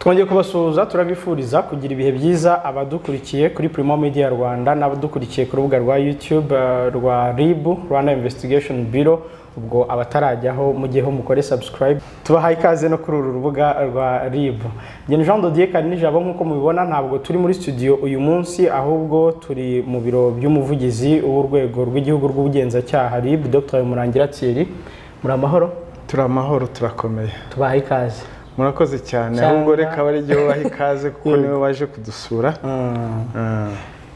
Twongeye kubasuhuza, turabifuriza kugira ibihe byiza abadukurikiye kuri Primo Media Rwanda n'abadukurikiye ku rubuga rwa YouTube rwa RIB, Rwanda Investigation Bureau. Ubwo abatarajyaho mujyeho mukore subscribe. Tubahaye ikaze no kuri uru rubuga rwa RIB. Njye Jean de Dieu Karinijabo, nk'uko mubibona ntabwo turi muri studio uyu munsi, ahubwo turi mu biro by'umuvugizi w'urwego rw'igihugu rw'ubugenzacyaha RIB, Dr Murangira Thierry. Muri amahoro? Turi amahoro, turakomeye. Tubahaye ikaze. Murakoze cyane. Ahubwo reka bari igihe baha ikaze kuko niwe waje kudusura.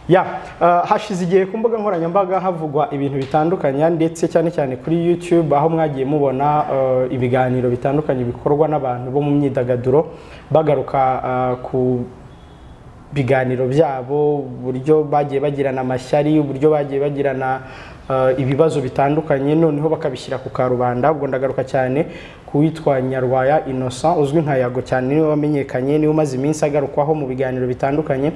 Ya, hashize igihe ku mbuga nkoranyambaga havugwa ibintu bitandukanye, ndetse cyane cyane kuri YouTube aho mwagiye mubona ibiganiro bitandukanye bikorwa n'abantu bo mu myidagaduro bagaruka ku biganiro byabo, uburyo bagiye bagirana amashyari, uburyo bagiye bagirana ibibazo bitandukanye, noneho bakabishyira ku karubanda. Ubwo ndagaruka cyane kuwitwa Nyarwaya Innocent uzwi nka Yago cyane, niwe wamenyekanye, niwe umaze iminsi agarukwaho mu biganiro bitandukanye.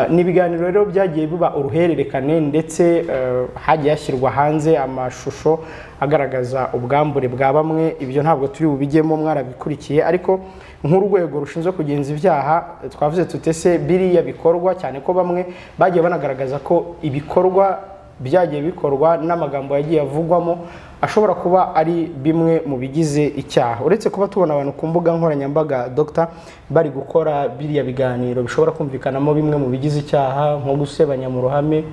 Ni ibiganiro rero byagiye biba uruhererekane, ndetse hagiye hashyirwa hanze amashusho agaragaza ubwambure bwa bamwe. Ibyo ntabwo turi bubijyemo, mwarabikurikiye, ariko nk'urwego rushinzwe kugenza ibyaha twavuze tutese biriya bikorwa, cyane ko bamwe bagiye banagaragaza ko ibikorwa byagiye bikorwa n'amagambo yagiye avugwamo ashobora kuba ari bimwe mu bigize icyaha. Uretse kuba tubona abantu ku mbuga nkoranyambaga, Dr, bari gukora biriya biganiro bishobora kumvikanamo bimwe mu bigize icyaha, nko gusebanya mu ruhame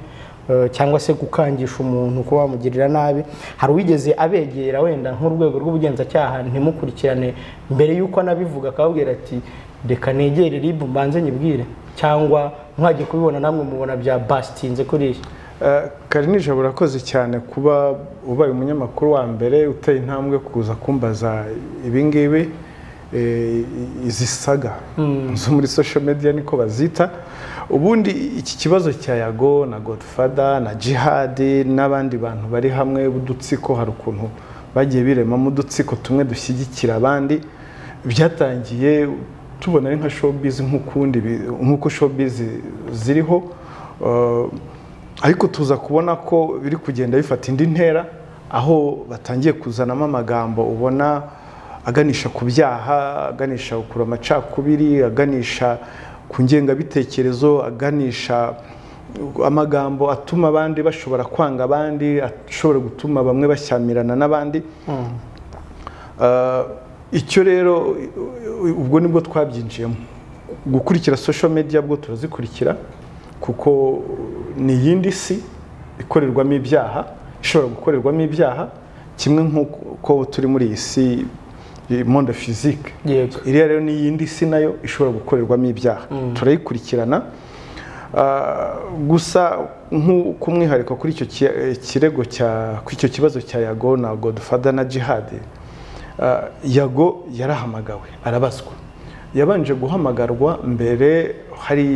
cyangwa se gukangisha umuntu kuba wamugirira nabi, hari uwigeze abegera wenda nk'urwego rw'ubugenzacyaha ntimukurikirane mbere y'uko anabivuga akababwira ati reka negere RIB mbanze nyibwire, cyangwa mwagiye kubibona namwe mubona bya bastinze kuriya? Karinijabo, urakoze cyane kuba ubaye umunyamakuru wa mbere uteye intambwe kuza kumbaza ibingibi. Izi saga zo muri social media niko bazita. Ubundi iki kibazo cya Yago na Godfather na Jihad n'abandi bantu bari hamwe udutsiko, hari ukuntu bagiye biremamo udutsiko tumwe dushyigikira abandi, byatangiye tubona ari nka showbiz nk'ukundi nk'uko showbiz ziriho, ariko tuza kubona ko biri kugenda bifata indi ntera, aho batangiye kuzanamo amagambo ubona aganisha ku byaha, aganisha ku amacakubiri, aganisha ku ngengabitekerezo, aganisha amagambo atuma abandi bashobora kwanga abandi, ashobora gutuma bamwe bashyamirana n'abandi. Icyo rero ubwo nibwo twabyinjiyemo gukurikira social media, bwo turazikurikira kuko ni yindi si ikorerwamo ibyaha, ishobora gukorerwamo ibyaha, kimwe nk'uko turi muri iyi si monde physique. Iriya rero ni yindi si nayo ishobora gukorerwamo ibyaha, turayikurikirana. Gusa nk'umwihariko kuri icyo kirego cya kuri icyo kibazo cya Yago na Godfather na Jihad, Yago yarahamagawe arabazwa. Yabanje guhamagarwa mbere hari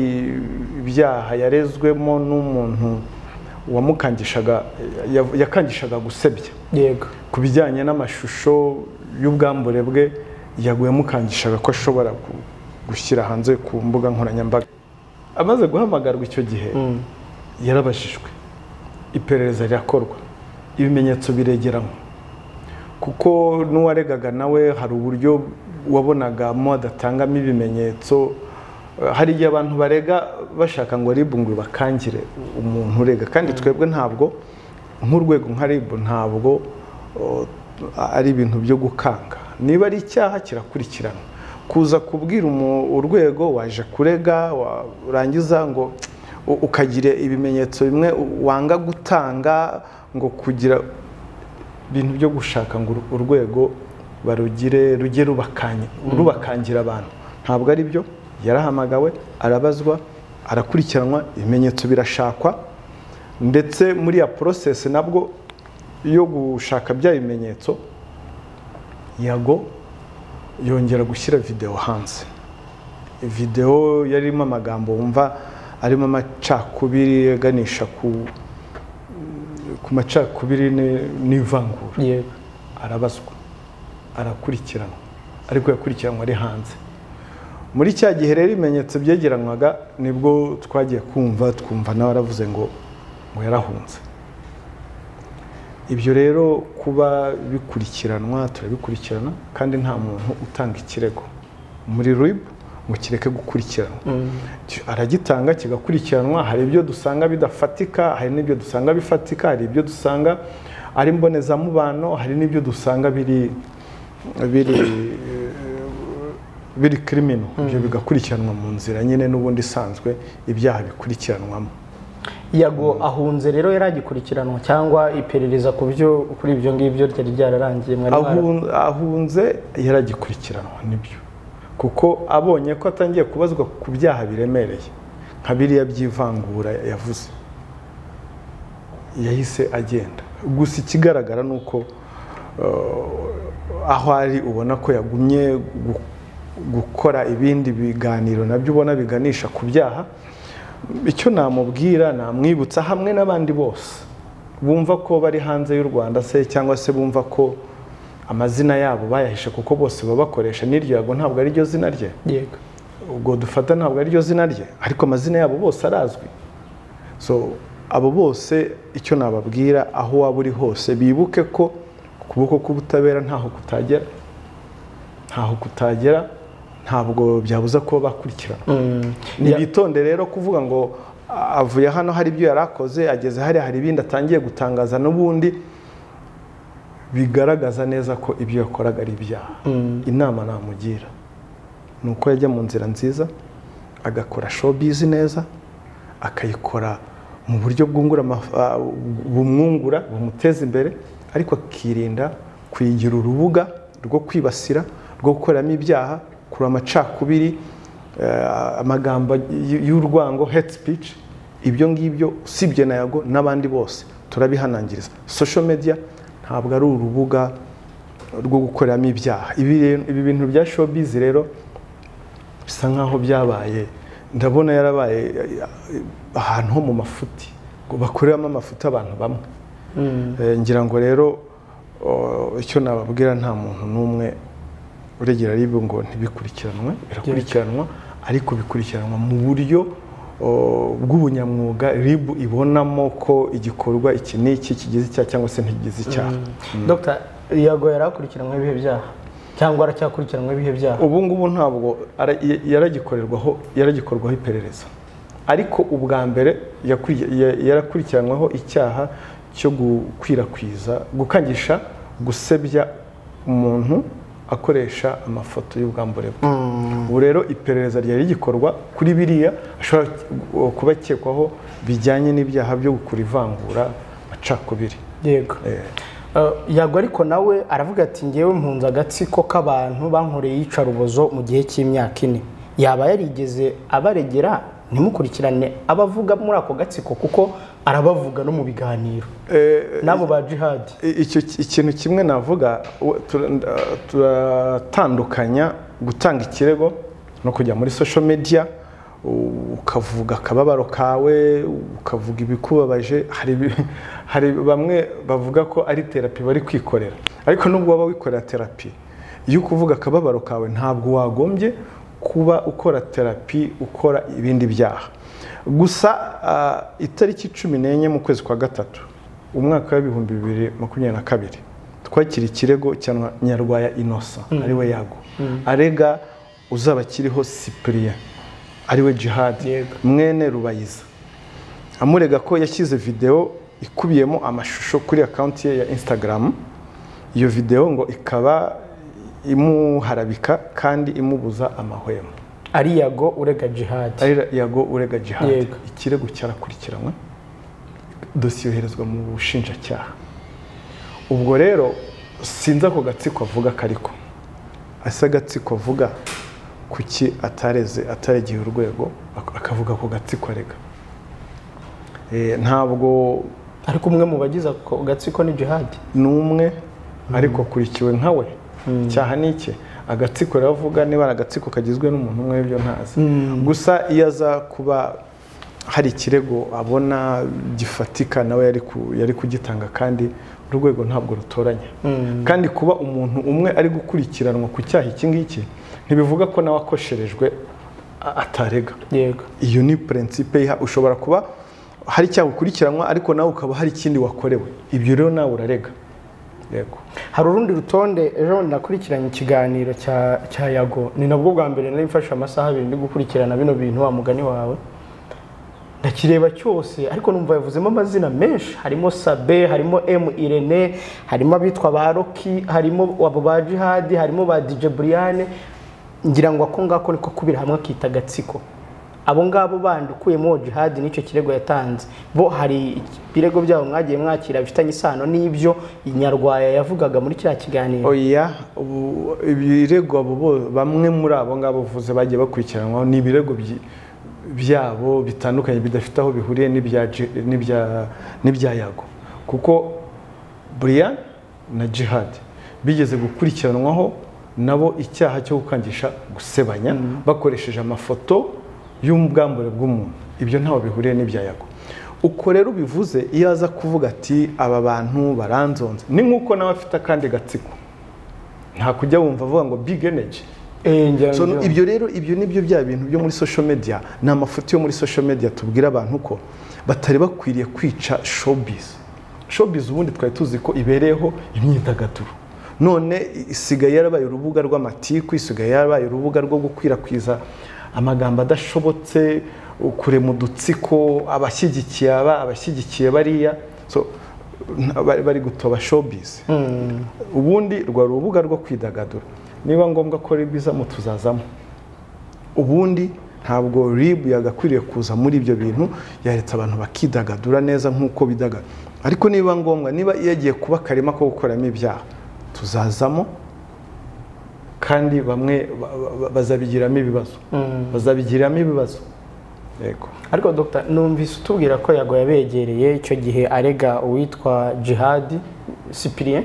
ibyaha yarezwemo n'umuntu wamukangishaga, yakangishaga gusebya. Yego. Ku bijyanye n'amashusho y'ubwambure bwe, Yago yamukangishaga ko ashobora gushyira hanze ku mbuga nkoranyambaga. Amaze guhamagarwa icyo gihe yarabajijwe, iperereza rirakorwa, ibimenyetso biregeranywa, kuko n'uwaregaga nawe hari uburyo wabonagamo adatangamo ibimenyetso. Hari igihe abantu barega bashaka ngo RIB ngo bakangire umuntu urega, kandi twebwe ntabwo nk'urwego nka RIB ntabwo ari ibintu byo gukanga. Niba ari icyaha kirakurikiranwa. Kuza kubwira urwego waje kurega urangiza ngo ukagira ibimenyetso bimwe wanga gutanga, ngo kugira ibintu byo gushaka ngo urwego barugire rujye rubakangira abantu, ntabwo ari byo. Yarahamagawe arabazwa, arakurikiranwa, ibimenyetso birashakwa, ndetse muri ya process nabwo yo gushaka bya bimenyetso, Yago yongera gushyira video hanze. Video yarimo amagambo wumva arimo amacakubiri aganisha ku macakubiri n'ivangura. Yego. Arabazwa, arakurikiranwa, ariko yakurikiranwa ari hanze. Muri cya gihe rero ibimenyetso byegeranwaga nibwo twagiye kumva twumva nawe aravuze ngo yarahunze. Ibyo rero kuba bikurikiranwa turabikurikirana, kandi nta muntu utanga ikirego muri RIB ngo kireke gukurikiranwa. Aragitanga kigakurikiranwa. Hari ibyo dusanga bidafatika, hari n'ibyo dusanga bifatika, hari ibyo dusanga ari mbonezamubano, hari n'ibyo dusanga biri biri criminal. Ibyo bigakurikiranwa mu nzira nyine n'ubundi isanzwe ibyaha bikurikiranwamo. Yago ahunze rero yaragikurikiranwa cyangwa iperereza ku byo kuri ibyo ngibyo ryari ryararangiye? Mwari ahunze yaragikurikiranwa nibyo, kuko abonye ko atangiye kubazwa ku byaha biremereye nka biriya by'ivangura yavuze, yahise agenda. Gusa ikigaragara nuko aho ari ubona ko yagumye gukora ibindi biganiro nabyo ubona biganisha ku byaha. Icyo namubwira, namwibutsa hamwe n'abandi bose bumva ko bari hanze y'u Rwanda se cyangwa se bumva ko amazina yabo bayahishe, kuko bose babakoresha n'iryo Yago ntabwo ari ryo zina rye. Yego, ubwo dufata ntabwo ari ryo zina rye, ariko amazina yabo bose arazwi. So abo bose icyo nababwira, aho waba uri hose bibuke ko ukuboko k'ubutabera ntaho kutagera, ntaho kutagera, ntabwo byabuza ko bakurikirana. Nibitonde rero kuvuga ngo avuye hano hari ibyo yarakoze, ageze hari hari ibindi atangiye gutangaza n'ubundi bigaragaza neza ko ibyo yakoraga ari ibyaha. Inama namugira ni uko yajya mu nzira nziza, agakora showbiz neza, akayikora mu buryo bwungura bumwungura bumuteza imbere, ariko akirinda kuyigira urubuga rwo kwibasira, rwo gukoramo ibyaha, kura amacakubiri, amagambo y'urwango, hate speech. Ibyo ngibyo usibye na Yago n'abandi bose turabihanangiriza. Social media ntabwo ari urubuga rwo gukoreramo ibyaha. Ibi bintu bya showbiz rero bisa nkaho byabaye, ndabona yarabaye ahantu ho mu mafuti, ngo bakoreramo amafuti abantu bamwe. Ngira ngo rero icyo nababwira, nta muntu n'umwe uregera ribu ngo ntibikurikiranwe, birakurikiranwa, ariko bikurikiranwa mu buryo bw'ubunyamwuga. RIB ibonamo ko igikorwa iki n'iki kigize icyaha cyangwa se ntigize icyaha. Dr. Yago yarakurikiranwe ibihe byaha cyangwa aracyakurikiranwe ibihe byaha? Ubu ngubu ntabwo yaragikorerwaho, yaragikorwaho iperereza, ariko ubwa mbere yarakurikiranwaho icyaha cyo gukwirakwiza, gukangisha, gusebya umuntu akoresha amafoto y'ubwambure bwe. Ubu rero iperereza ryari rigikorwa kuri biriya ashobora kuba akekwaho bijyanye n'ibyaha byo gukura ivangura, amacakubiri. Yego. Yago ariko nawe aravuga ati ngewe mpunze agatsiko k'abantu bankoreye iyicarubozo mu gihe cy'imyaka 4. Yaba yarigeze abaregera ntimukurikirane abavuga muri ako gatsiko, kuko arabavuga no mu biganiro nabo ba jihad? Icyo ikintu kimwe navuga, turatandukanya gutanga ikirego no kujya muri social media ukavuga akababaro kawe, ukavuga ibikubabaje. Hari bamwe bavuga ko ari therapy bari kwikorera, ariko nubwo waba wikorera therapy, iyo kuvuga akababaro kawe ntabwo wagombye kuba ukora therapy ukora ibindi byaha. Gusa itariki 14 mu kwezi kwa 3 umwaka wa 2022 twakira ikirego cya Nyarwaya Innocent ariwe Yago, arega uzaba kiriho Cyprien ariwe Jihad mwene Rubayiza, amurega ko yashyize video ikubiyemo amashusho kuri account ye ya Instagram. Iyo video ngo ikaba imuharabika kandi imubuza amahwemo. Ari Yago urega Jihad. Ari Yago urega Jihad. Ikirego cyarakurikiranwe, dosiye yoherezwa mu bushinjacyaha. Ubwo rero sinza ko gatsiko avuga kariko asa gatsiko avuga kuki atareze ataregiye urwego akavuga ko gatsiko arega. Ntabwo ariko umwe mu bagize ako gatsiko ni Jihad, numwe ariko akurikiwe nkawe. Cyaha niki agatsiko ravuga niba agatsiko kagizwe n'umuntu umwe byo ntazi. Gusa iyo aza kuba hari ikirego abona gifatika nawe yari kugitanga, kandi urwego ntabwo rutoranya. Kandi kuba umuntu umwe ari gukurikiranwa ku cyaha iki ngiki ntibivuga ko nawe akosherejwe atarega. Yego, iyo ni principe yiha, ushobora kuba hari icyaha ukurikiranwa ariko nawe ukaba hari ikindi wakorewe, ibyo rero nawe urarega. Yego. Hari urundi rutonde ejo nakurikiranye ikiganiro cya Yago, ni nabwo bwa mbere nari mfashe amasaha abiri ndi gukurikirana bino bintu wa mugani wawe, ndakireba cyose ariko numva yavuzemo amazina menshi, harimo Sabe, harimo M Irene, harimo abitwa ba Rocky, harimo abo ba Jihad, harimo ba DJ Brian, ngira ngo ako ngako niko kubira hamwe akita agatsiko. Abo ngabo bandi ukuyemo Jihad n'icyo kirego yatanze, bo hari ibirego byabo mwagiye mwakira bifitanye isano n'ibyo Inyarwaya yavugaga muri kiriya kiganiro? Oya, ibirego abo bamwe muri abo ngabo uvuze bagiye bakurikiranwaho ni ibirego byabo bitandukanye bidafite aho bihuriye n'ibya Yago, kuko Brian na Jihad bigeze gukurikiranwaho nabo icyaha cyo gukangisha gusebanya bakoresheje amafoto y'ubwambure bw'umuntu, ibyo ntaho bihuriye n'ibya Yago. Uko rero bivuze iyo aza kuvuga ati aba bantu baranzonze, ni nkuko nawe afite akandi gatsiko, nta kujya wumva avuga ngo big energy. So ibyo rero ibyo nibyo bya bintu byo muri social media, ni amafoto yo muri social media tubwira abantu ko batari bakwiriye kwica showbiz. Showbiz ubundi twari tuzi ko ibereyeho imyidagaduro, none isigaye yarabaye urubuga rw'amatiku, isigaye yarabaye urubuga rwo gukwirakwiza amagambo adashobotse, kure mu dutsiko, abashyigikiye aba abashyigikiye bariya. So bari gutoba showbiz. Ubundi rwa rubuga rwo kwidagadura, niba ngombwa ko RIB izamo tuzazamo. Ubundi ntabwo RIB yagakwiriye kuza muri ibyo bintu, yaretse abantu bakidagadura neza nkuko bidagadura. Ariko niba ngombwa, niba yagiye kuba karima ko gukoramo ibyaha, tuzazamo, kandi bamwe bazabigiramo ibibazo. Bazabigiramo ibibazo. Yego. Ariko Dr. numvise utubwira ko Yago yabegereye icyo gihe arega uwitwa Jihad Cyprien,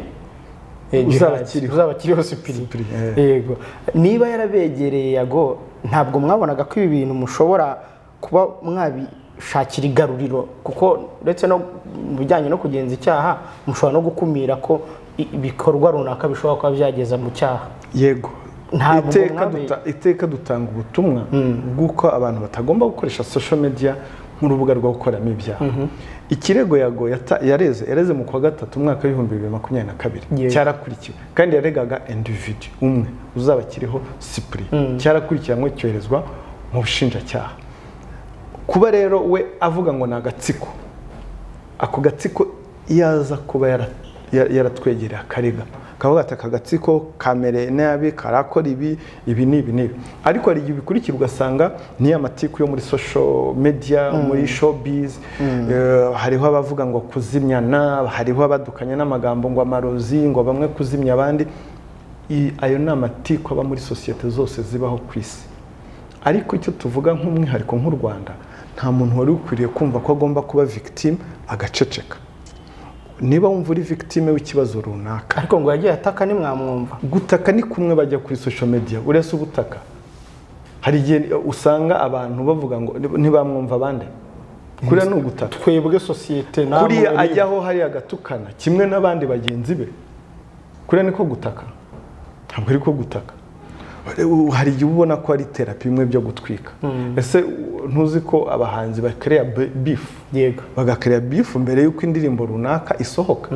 uzabakiriho Cyprien. Yego. Niba yarabegereye Yago, ntabwo mwabonaga ko ibi bintu mushobora kuba mwabishakira igaruriro, kuko ndetse no mu bijyanye no kugenza icyaha mushobora no gukumira ko ibikorwa runaka bishobora kuba byageza mu cyaha. Yego. Iteka dutanga ubutumwa bw'uko abantu batagomba gukoresha social media nk'urubuga rwo gukoramo ibyaha. Ikirego Yago yareze mu kwa gatatu umwaka w'ibihumbi 2022 cyarakurikiwe, kandi yaregaga individu umwe uzabakiriho Cyprien, cyarakurikiranwe cyoherezwa mu bushinjacyaha. Kuba rero we avuga ngo ni agatsiko, ako gatsiko yaza kuba yaratwegereye akarega kavuga ati aka gatsiko kamereye nabi, karakora ibi ibi n'ibi n'ibi. Ariko hari igihe bikurikira ugasanga ni amatiku yo muri social media, muri showbiz, hariho abavuga ngo kuzimyana, hariho abadukanya n'amagambo ngo amarozi, ngo bamwe kuzimya abandi. Ayo ni amatiku aba muri sosiyete zose zibaho ku isi. Ariko icyo tuvuga nk'umwihariko nk'u Rwanda, nta muntu wari ukwiriye kumva ko agomba kuba victim agaceceka. Niba wumva uri victime w'ikibazo runaka, ariko ngo yagiye ataka nimwamwumva. Gutaka ni kumwe bajya kuri social media, urese ubutaka. Hari igihe usanga abantu bavuga ngo ntibamwumva abandi, kuriya ni ugutaka. Twebwe sosiyete namwe kuriya ajyaho hari agatukana kimwe n'abandi bagenzi be, kuriya niko gutaka, ntabwo ari ko gutaka. Hari igihe ubona ko ari therapy imwe byo gutwika. Ese ntuzi ko abahanzi bakereya beef? Yego. Bagakereya beef mbere yuko indirimbo runaka isohoka.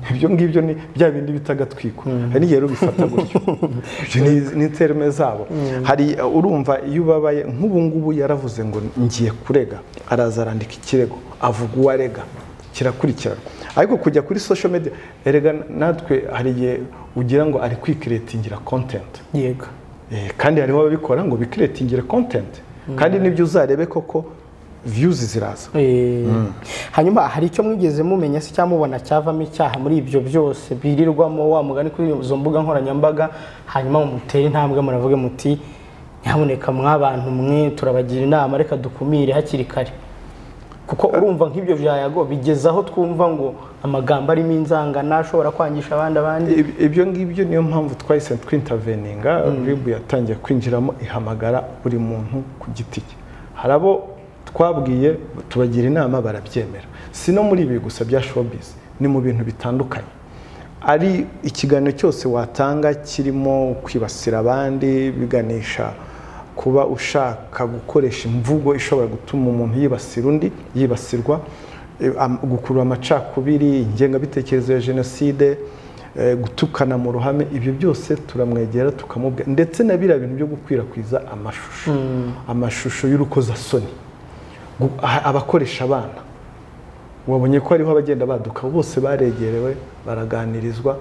Ibyo ngibyo ni bya bindi bitagatwiko. Hari n'igihe rero bifata gutyo. Ni terme zabo. Hari urumva iyo ubabaye nk'ubu ngubu yaravuze ngo ngiye kurega, araza arandika ikirego, avuga uwarega, kirakurikiranwa. Ariko kujya kuri social media, erega natwe hari igihe ugira ngo ari kwikreatingira content. Yego. Kandi hariho ababikora ngo bikreatingire content, kandi nibyo uzarebe koko views ziraza. Hanyuma hari icyo mwigeze mumenya se cyangwa mubona cyavamo icyaha muri ibyo byose birirwamo wa mugani kuri izo mbuga nkoranyambaga, hanyuma mutere intambwe muravuge muti nyamuneka mwabantu mwe turabagira inama, reka dukumire hakiri kare? Kuko urumva nk'ibyo bya Yago bigeza aho twumva ngo amagambo arimo inzangana ashobora kwangisha abandi. Ibyo ngibyo niyo mpamvu twahise twinterveninga. RIB yatangiye kwinjiramo ihamagara buri muntu ku giti cye. Hari abo twabwiye tubagira inama barabyemera. Si no muri ibi gusa bya showbiz, ni mu bintu bitandukanye. Ari ikiganiro cyose watanga kirimo kwibasira abandi, biganisha kuba ushaka gukoresha imvugo ishobora gutuma umuntu yibasira undi, yibasirwa, gukurura amacakubiri, ingengabitekerezo ya jenoside, gutukana mu ruhame, ibyo byose turamwegera tukamubwira, ndetse na biriya bintu byo gukwirakwiza amashusho y'urukozasoni, abakoresha abana, wabonye ko hariho abagenda baduka, bose baregerewe, baraganirizwa,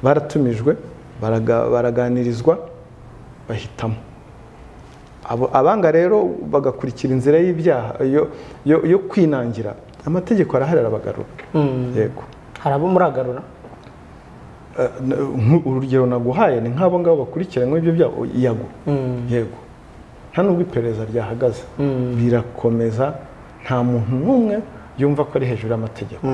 baratumijwe, baraganirizwa, bahitamo. Abanga rero bagakurikira inzira y'ibyaha yo kwinangira, amategeko arahari arabagarura. Yego. Hari abo muragarura? Urugero naguhaye ni nk'abo ngabo bakurikiranywe ibyo byaha, Yago. Yego. Nta nubwo iperereza ryahagaze, birakomeza, nta muntu n'umwe yumva ko ari hejuru y'amategeko.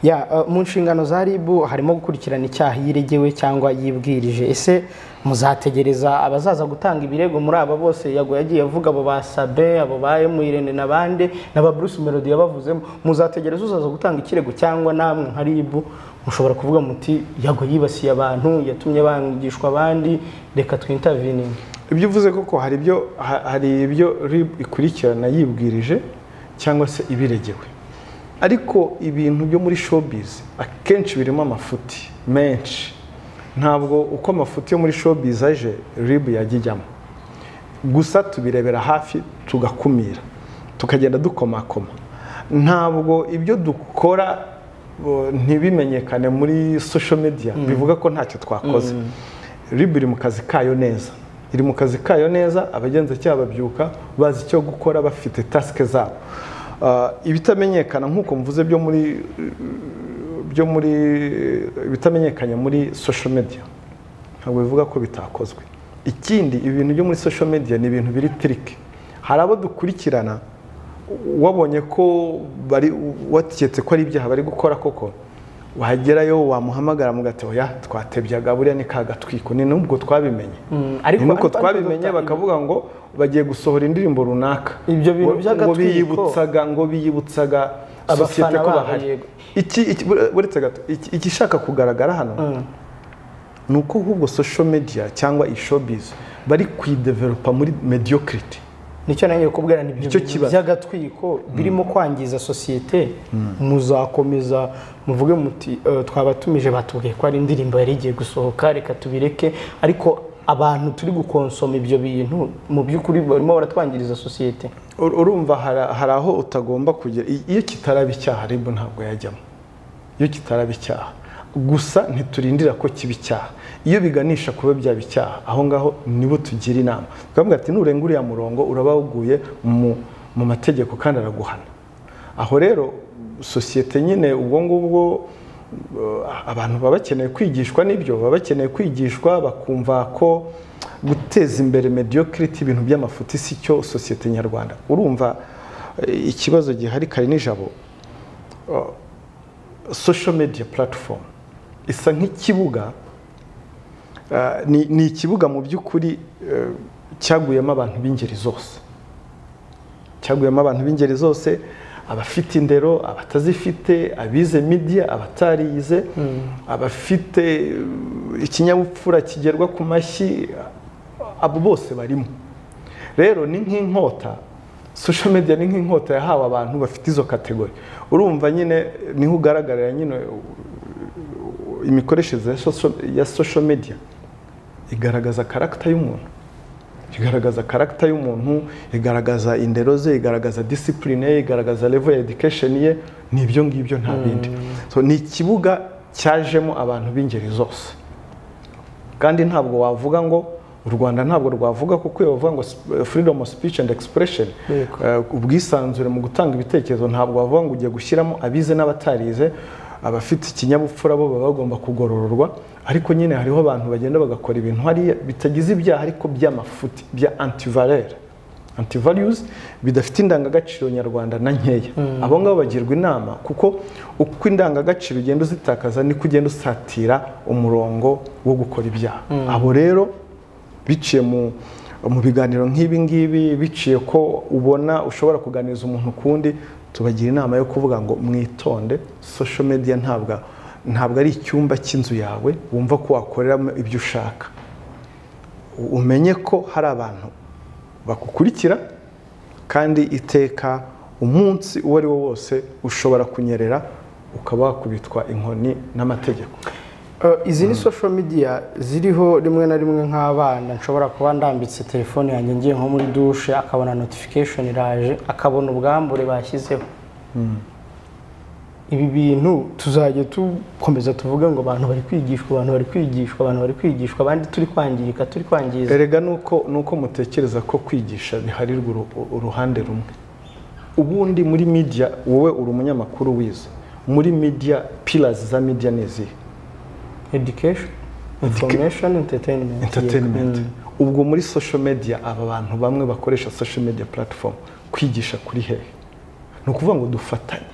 Yego. Mu nshingano za RIB harimo gukurikirana icyaha yiregewe cyangwa yibwirije. Ese muzategereza abazaza gutanga ibirego muri aba bose Yago yagiye avuga, abo ba Sabe, abo ba Irene n'abandi, n'aba Bruce Melody yabavuzemo, muzategereza uzaza gutanga ikirego cyangwa namwe nka RIB mushobora kuvuga muti Yago yibasiye abantu, yatumye bangishwa abandi, reka twintervening? Ibyo uvuze koko hari ibyo RIB ikurikirana yibwirije cyangwa se ibiregewe, ariko ibintu byo muri showbiz akenshi birimo amafuti menshi. Ntabwo uko amafuti yo muri showbiz aje RIB yajya ijyamo, gusa tubirebera hafi tugakumira, tukagenda dukomakoma. Ntabwo ibyo dukora ntibimenyekane muri social media bivuga ko ntacyo twakoze. RIB iri mu kazi kayo neza, iri mu kazi kayo neza, abagenzacyaha babyuka bazi icyo gukora, bafite task zabo. Ibitamenyekana nk'uko mvuze byo muri ibitamenyekanye muri social media ntabwo bivuga ko bitakozwe. Ikindi, ibintu byo muri social media ni ibintu biri trick. Hari abo dukurikirana wabonye ko bari watiketse ko ari ibyaha bari gukora koko, wagerayo wamuhamagara mugati oya twatebyaga buriya ni kagatwiko, ni nubwo twabimenye. Ariko twabimenye bakavuga ngo bagiye gusohora indirimbo runaka, ibyo bintu by'agatwiko ngo biyibutsaga sosiyete ko bahari. Iki uretse gato, igishaka kugaragara hano nuko ahubwo social media cyangwa showbiz bari kwidevelopa muri mediocrity. Nicyo nanjye kubwira ni ibyo by'agatwiko birimo kwangiza sosiyete. Muzakomeza muvuge muti twabatumije batubwiye ko ari indirimbo yari igiye gusohoka, reka tubireke, ariko abantu turi gukonsoma ibyo bintu mu by'ukuri barimo baratwangiriza sosiyete. Urumva hari aho utagomba kugera. Iyo kitaraba icyaha RIB ntabwo yajyamo, iyo kitaraba icyaha gusa ntiturindira ko kiba icyaha. Iyo biganisha kuba byaba icyaha, aho ngaho nibo tugira inama, tukavuga ati nurenga uriya murongo uraba wuguye mu mategeko kandi araguhana. Aho rero sosiyete nyine ubwo ngubwo abantu baba bakeneye kwigishwa, n'ibyo baba bakeneye kwigishwa bakumva ko guteza imbere mediocrity, ibintu by'amafuti si cyo sosiyete nyarwanda. Urumva ikibazo gihari kare nijabo, social media platform isa nk'ikibuga, ni ikibuga mu by'ukuri cyaguyemo abantu b'ingeri zose, cyaguyemo abantu b'ingeri zose, abafite indero, abatazifite, abize media, abatarize, abafite ikinyabupfura kigerwa ku mashyi, abo bose barimo. Rero ni nk'inkota, social media ni nk'inkota yahawe abantu bafite izo kategori. Urumva nyine niho ugaragarira nyine imikoreshereze ya social media igaragaza character y'umuntu, igaragaza character y'umuntu, igaragaza indero ze, igaragaza discipline ye, igaragaza level ya education ye, nibyo ngibyo nta bindi. So ni ikibuga cyajemo abantu b'ingeri zose, kandi ntabwo wavuga ngo u Rwanda ntabwo rwavuga, kuko iyo bavuga ngo freedom of speech and expression, ubwisanzure mu gutanga ibitekerezo, ntabwo wavuga ngo ugiye gushyiramo abize n'abatarize, abafite ikinyabupfura bo baba bagomba kugorororwa. Ariko nyine hariho abantu bagenda bagakora ibintu hariya bitagize ibyaha ariko by'amafuti, bya antivaleur, antivalues, bidafite indangagaciro nyarwanda na nkeya. Abo ngabo bagirwa inama, kuko uko indangagaciro ugenda uzitakaza niko ugenda usatira umurongo wo gukora ibyaha. Abo rero biciye mu biganiro nk'ibi ngibi, biciye ko ubona ushobora kuganiriza umuntu kundi, tubagira inama yo kuvuga ngo mwitonde, social media ntabwo ari icyumba cy'inzu yawe wumva ko wakoreramo ibyo ushaka. Umenye ko hari abantu bakukurikira, kandi iteka umunsi uwo ari wo wose ushobora kunyerera ukaba wakubitwa inkoni n'amategeko. Izi ni social media ziriho rimwe na rimwe nk'abana nshobora kuba ndambitse telefone yanjye ngiye nko muri douche, akabona notification iraje, akabona ubwambure bashyizeho. Ibi bintu tuzajya tukomeza tuvuga ngo abantu bari kwigishwa, abantu bari kwigishwa, abantu bari kwigishwa, abandi turi kwangirika, turi kwangiza. Erega nuko mutekereza ko kwigisha biharirwa uruhande rumwe. Ubundi muri media, wowe uri umunyamakuru wize, muri media pillars za media ni izihe? Education, information, entertainment. Entertainment. Ubwo muri social media aba bantu bamwe bakoresha social media platform kwigisha kuri hehe? Ni ukuvuga ngo dufatanye.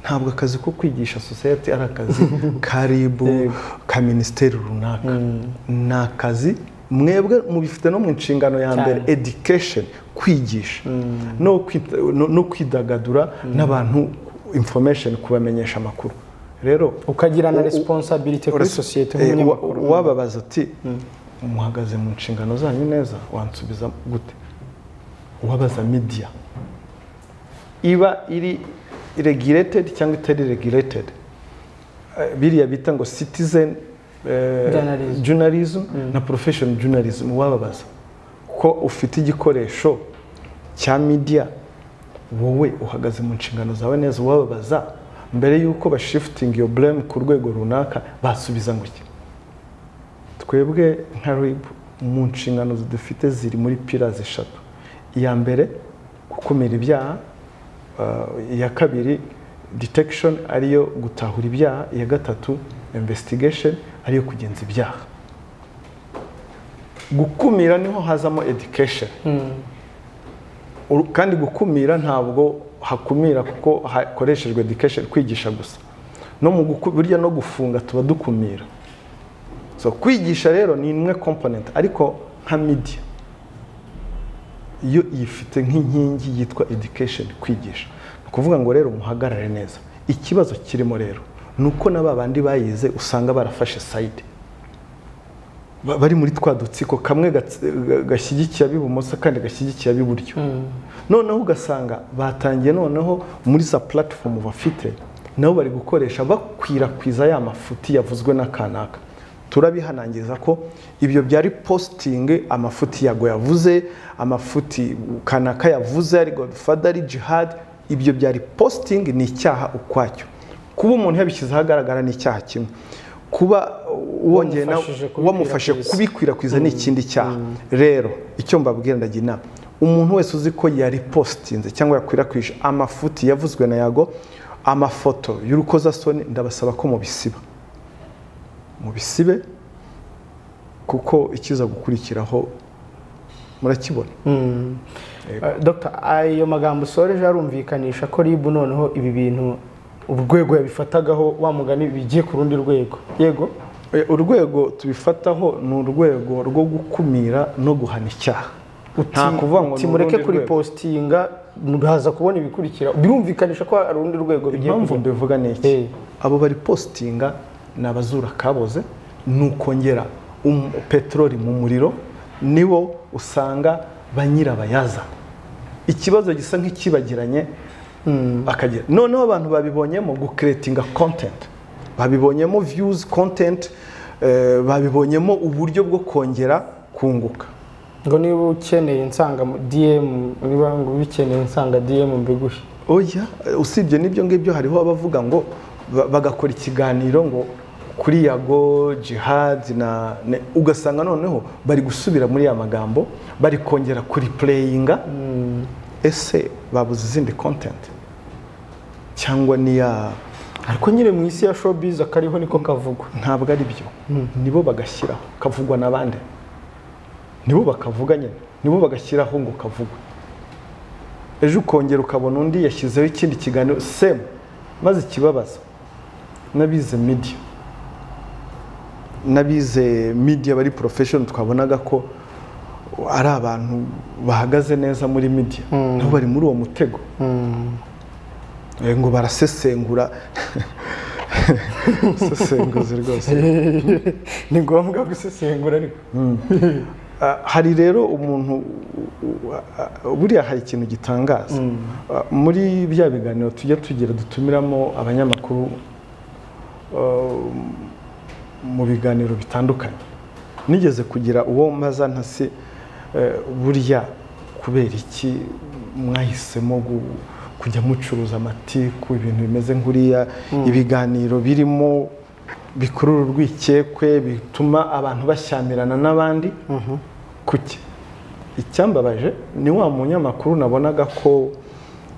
Ntabwo akazi ko kwigisha society ari akazi karibu ka ministeri runaka. Ni akazi mwebwe mubifite no mu nshingano ya mbere, education, kwigisha no kwidagadura n'abantu, information, kubamenyesha amakuru. Rero ukagira na responsibility kuri society nk'umunyamakuru. Wababaza ati muhagaze mu nshingano zanyu neza, wansubiza gute? Wabaza media iba iri regulated cyangwa itari regulated, biriya bita ngo citizen journalism na professional journalism. Wababaza ko ufite igikoresho cya media, wowe uhagaze mu nshingano zawe neza? Wababaza mbere yuko ba shifting your blame ku rwego runaka, basubiza ngo iki? Twebwe nka RIB mu nshingano dufite ziri muri pillars eshatu. Iya mbere gukumira ibyaha, iya kabiri detection ariyo gutahura ibyaha, iya gatatu investigation ariyo kugenza ibyaha. Gukumira niho hazamo education. Kandi gukumira ntabwo hakumira kuko hakoreshejwe education, kwigisha gusa. No mu burya no gufunga tuba dukumira. So kwigisha rero ni imwe component, ariko nka media iyo ifite nk'inkingi yitwa education, kwigisha. Ni ukuvuga ngo rero muhagarare neza. Ikibazo kirimo rero nuko naba bandi bayize usanga barafashe side, bari muri twa dutsiko, kamwe gashyigikiye ab'ibumoso kandi gashyigikiye ab'iburyo. Noneho ugasanga batangiye noneho muri za platform bafite nabo bari gukoresha bakwirakwiza ya mafuti yavuzwe na kanaka. Turabihanangiza ko ibyo byari posting amafuti yago yavuze, amafuti kanaka yavuze, ari Godfather, ari Jihad, ibyo byari posting, ni icyaha ukwacyo. Kuba umuntu yabishyize ahagaragara ni icyaha kimwe, kuba wongeye wamufashe kubikwirakwiza ni ikindi cyaha. Rero icyo mbabwira, ndagira inama umuntu wese uzi ko yari postinze cyangwa yakwirakwije amafuti yavuzwe na Yago, amafoto y'urukozasoni, ndabasaba ko mubisiba, mubisibe, kuko ikiza gukurikiraho murakibona. Dr, ayo magambo usoreje arumvikanisha ko RIB noneho ibi bintu urwego yabifatagaho wa mugani bigiye ku rundi rwego. Yego, urwego tubifataho ni urwego rwo gukumira no guhana icyaha. Nta kuvuga ngo mureke kuri postinga mugaza kubona ibikurikira, birumvikanisha ko ari urundi rwego bigiye. Impamvu mbivuga ni iki? Abo bari postinga ni abazura kaboze, ni ukongera peteroli mu muriro, nibo usanga banyirabayaza. Ikibazo gisa nk'ikibagiranye akagira. Noneho abantu babibonyemo gucreatinga content, babibonyemo views, content, babibonyemo uburyo bwo kongera kunguka. Ngo niba ukeneye nsanga DM, niba ngo ubikeneye nsanga DM mbiguhe. Oya, usibye n'ibyo ngibyo hariho abavuga ngo bagakora ikiganiro ngo kuri Yago, Jihad na ugasanga noneho bari gusubira muri ya magambo, bari kongera kuri playinga. Ese babuze izindi content cyangwa ni ya? Ariko nyine mu isi ya showbiz akariho niko kavugwa. Ntabwo ari byo, nibo bagashyiraho kavugwa nabande, nibo bakavuga nyine, nibo bagashyiraho ngo kavugwe. Ejo ukongera ukabona undi yashyizeho ikindi kiganiro same, maze ikibabaza nabize media, nabize media bari professional, twabonaga ko ari abantu bahagaze neza muri media, nabo bari muri uwo mutego. Ngo barasesengura. Sesenguzi rwose ni ngombwa gusesengura ariko. Hari rero umuntu buriya hari ikintu gitangaza muri bya biganiro tujya tugira dutumiramo abanyamakuru mu biganiro bitandukanye. Nigeze kugira uwo maza ntase burya kubera iki mwahisemo kujya mucuruza amatiku, ibintu bimeze nkuriya, ibiganiro birimo bikurura urwikekwe bituma abantu bashyamirana n'abandi kuki? Icyambabaje ni wa munyamakuru nabonaga ko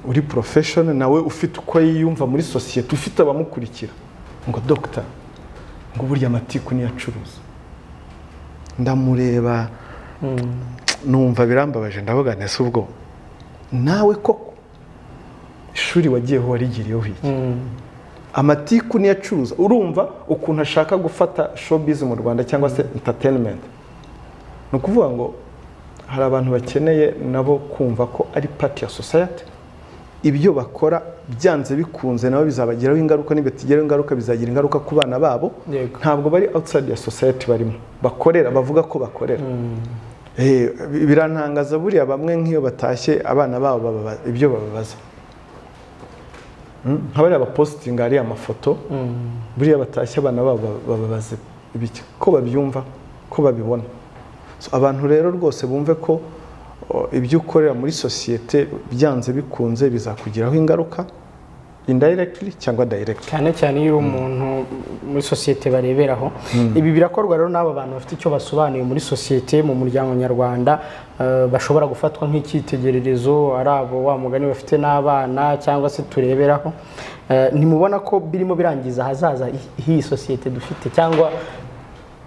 uri professional nawe ufite uko yiyumva muri societe, ufite abamukurikira, ngo doctor ngo burya amatiku niyacuruza. Ndamureba numva birambabaje, ndavuga nese ubwo nawe koko ishuri wagiyeho warigiriyeho iki? Amatiku niyacuruza. Urumva ukuntu ashaka gufata showbiz mu Rwanda cyangwa se entertainment. Ni ukuvuga ngo hari abantu bakeneye nabo kumva ko ari part ya society, ibyo bakora byanze bikunze nabo bizabagiraho ingaruka, nibatigeraho ingaruka bizagira ingaruka ku bana babo. Ntabwo bari outside ya society barimo bakorera, bavuga ko bakorera. Birantangaza buriya bamwe nk'iyo batashye abana babo ibyo bababaza, nka bariya bapositinga ariya mafoto, buriya batashye abana babo bababaza ibiki, ko babyumva, ko babibona. Abantu rero rwose bumve ko ibyo ukorera muri societe byanze bikunze bizakugiraho ingaruka indirectly cyangwa directly, cyane cyane iyo umuntu muri societe bareberaho. Ibi birakorwa rero n'aba bantu bafite icyo basobanuye muri societe, mu muryango nyarwanda, bashobora gufatwa nk'icyitegererezo, ari abo wa mugani bafite n'abana cyangwa se tureberaho. Ntimubona ko birimo birangiza ahazaza h'iyi societe dufite, cyangwa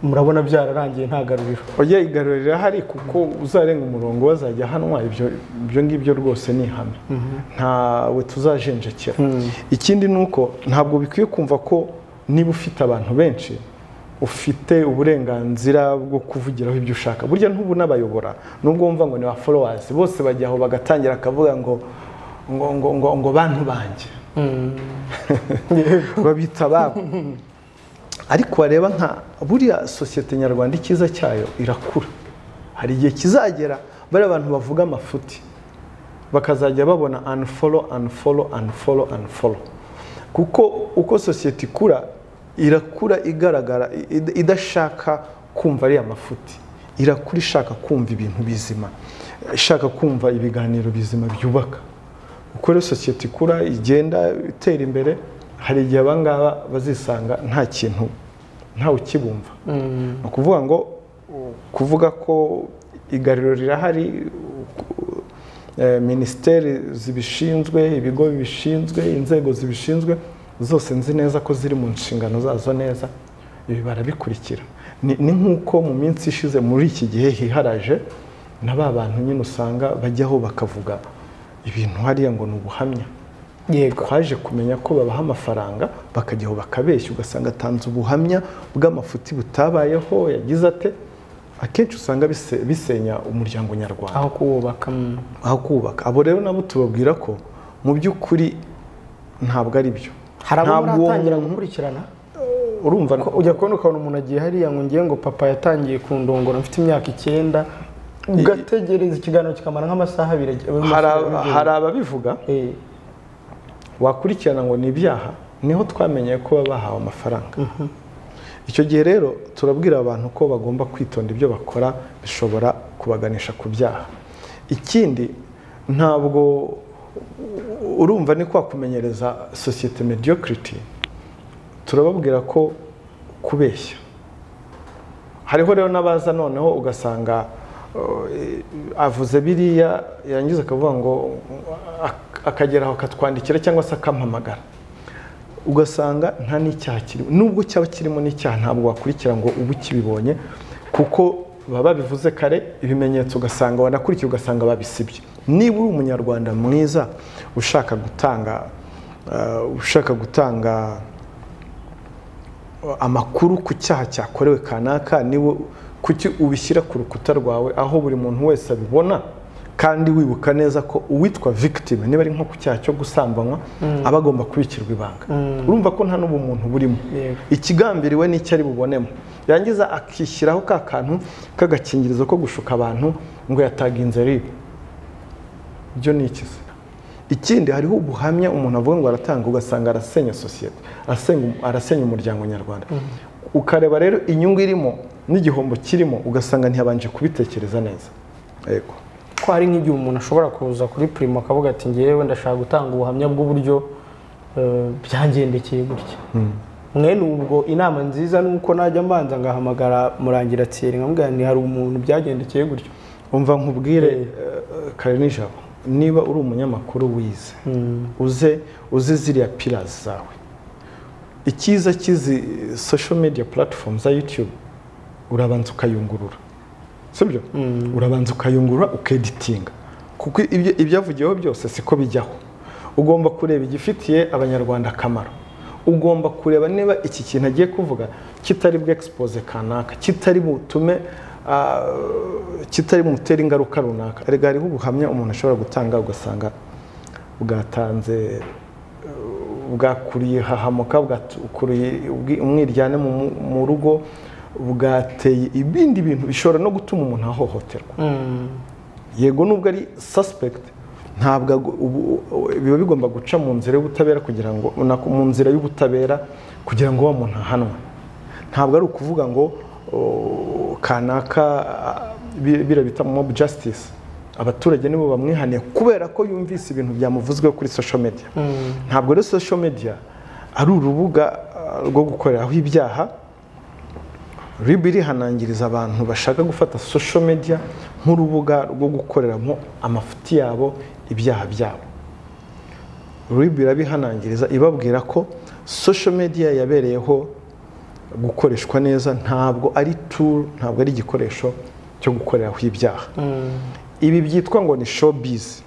murabona byararangiye nta garuriro? Oya, igaruriro rirahari kuko uzarenga umurongo wazajya hanwa, ibyo ngibyo rwose ni ihame, ntawe tuzajenjekera. Ikindi ni uko ntabwo bikwiye kumva ko niba ufite abantu benshi ufite uburenganzira bwo kuvugiraho ibyo ushaka. Burya ntubu n'abayobora nubwo wumva ngo ni ba followers bose bajya aho bagatangira akavuga ngo ngo ngo ngo ngo bantu banjye babita babo. Ariko wareba nka buriya societe nyarwanda ikiza cyayo irakura. Hari igihe kizagera bari abantu bavuga amafuti bakazajya babona unfollow unfollow unfollow unfollow, kuko uko societe ikura irakura igaragara idashaka kumva ari amafuti, irakura ishaka kumva ibintu bizima, ishaka kumva ibiganiro bizima byubaka. Uko rero societe ikura igenda itera imbere, hari igihe abangaba bazisanga nta kintu, nta ukibumva. Ni ukuvuga ngo kuvuga ko igaruriro rirahari, minisiteri zibishinzwe, ibigo bibishinzwe, inzego zibishinzwe zose nzi neza ko ziri mu nshingano zazo neza, ibi barabikurikira. Ni nk'uko mu minsi ishize muri iki gihe hiharaje na ba bantu nyine usanga bajyaho bakavuga ibintu hariya ngo ni ubuhamya. Yego, twaje kumenya ko babaha amafaranga bakajyaho bakabeshya, ugasanga atanze ubuhamya bw'amafuti butabayeho, yagize ate. Akenshi usanga bisenya umuryango nyarwanda aho kuwubaka, aho kubaka. Abo rero nabo tubabwira ko mu by'ukuri ntabwo ari byo. Hari abo muratangira gukurikirana? Urumva ujya kubona ukabona umuntu agiye hariya ngo ngiye ngo papa yatangiye kundongora mfite imyaka 9, ugategereza ikiganiro kikamara nk'amasaha abiri. Hari ababivuga wakurikirana ngo ni ibyaha, niho twamenye ko bahawe amafaranga. Icyo gihe rero turabwira abantu ko bagomba kwitonda, ibyo bakora bishobora kubaganisha ku byaha. Ikindi ntabwo urumva ni kwa kumenyereza societe mediocrity, turababwira ko kubeshya. Hariho rero n'abaza noneho ugasanga avuze biriya yangiza akavuga ngo akageraho akatwandikira cyangwa se akampamagara, ugasanga nta n'icyaha kirimo. Nubwo cyaba kirimo n'icyaha ntabwo wakurikira ngo ubu kibibonye, kuko baba babivuze kare, ibimenyetso ugasanga wanakurikiye ugasanga babisibye. Niba uri umunyarwanda mwiza ushaka gutanga amakuru ku cyaha cyakorewe kanaka, niwe kuki ubishyira ku rukuta rwawe aho buri muntu wese abibona, kandi wibuka neza ko uwitwa victim niba ari nko ku cyaha cyo gusambanywa aba agomba kubikirwa ibanga. Urumva ko nta n'ubumuntu burimo, ikigambiriwe n'icyo ari bubonemo, yangiza akishyiraho ka kantu k'agakingirizo ko gushuka abantu ngo yataginze ribu. Ibyo ni ikize. Ikindi, hariho ubuhamya umuntu avuga ngo aratanga, ugasanga arasenya sosiyete, arasenya umuryango nyarwanda. Ukareba rero inyungu irimo n'igihombo kirimo, ugasanga ntiyabanje kubitekereza neza. Yego. Ko hari nk'igihe umuntu ashobora kuza kuri Primo akavuga ati ngewe ndashaka gutanga ubuhamya bw'uburyo byangendekeye gutya. Mwene ubwo inama nziza ni uko najya mbanza ngahamagara Murangira Thierry nkamubwira nti hari umuntu byagendekeye gutyo. Umva nkubwire kare nijabo, niba uri umunyamakuru wize, uze ziriya pillars zawe. Icyiza cy'izi social media platform za YouTube, urabanza ukayungurura, sibyo? Urabanza ukayungurura, ukeditinga, kuko ibyavugiweho byose siko bijyaho. Ugomba kureba igifitiye abanyarwanda akamaro, ugomba kureba niba iki kintu agiye kuvuga kitari bwexpose kanaka, kitari butume kitari butere ingaruka runaka. Erega hariho ubuhamya umuntu ashobora gutanga ugasanga bwatanze, bwakuriye hahamuka, bwakuriye umwiryane mu rugo, bwateye ibindi bintu bishobora no gutuma umuntu ahohoterwa. Yego, nubwo ari suspect, ntabwo biba bigomba guca mu nzira y'ubutabera kugira ngo mu nzira y'ubutabera kugira ngo wa muntu ahanwe. Ntabwo ari ukuvuga ngo kanaka bira bita mob justice, abaturage nibo bamwihaniye kubera ko yumvise ibintu byamuvuzweho kuri social media. Ntabwo rero social media ari urubuga rwo gukoreraho ibyaha. RIB irihanangiriza abantu bashaka gufata social media nk'urubuga rwo gukoreramo amafuti yabo, ibyaha byabo. RIB irabihanangiriza, ibabwira ko social media yabereyeho gukoreshwa neza, ntabwo ari tool, ntabwo ari igikoresho cyo gukoreraho ibyaha. Ibi byitwa ngo ni showbiz,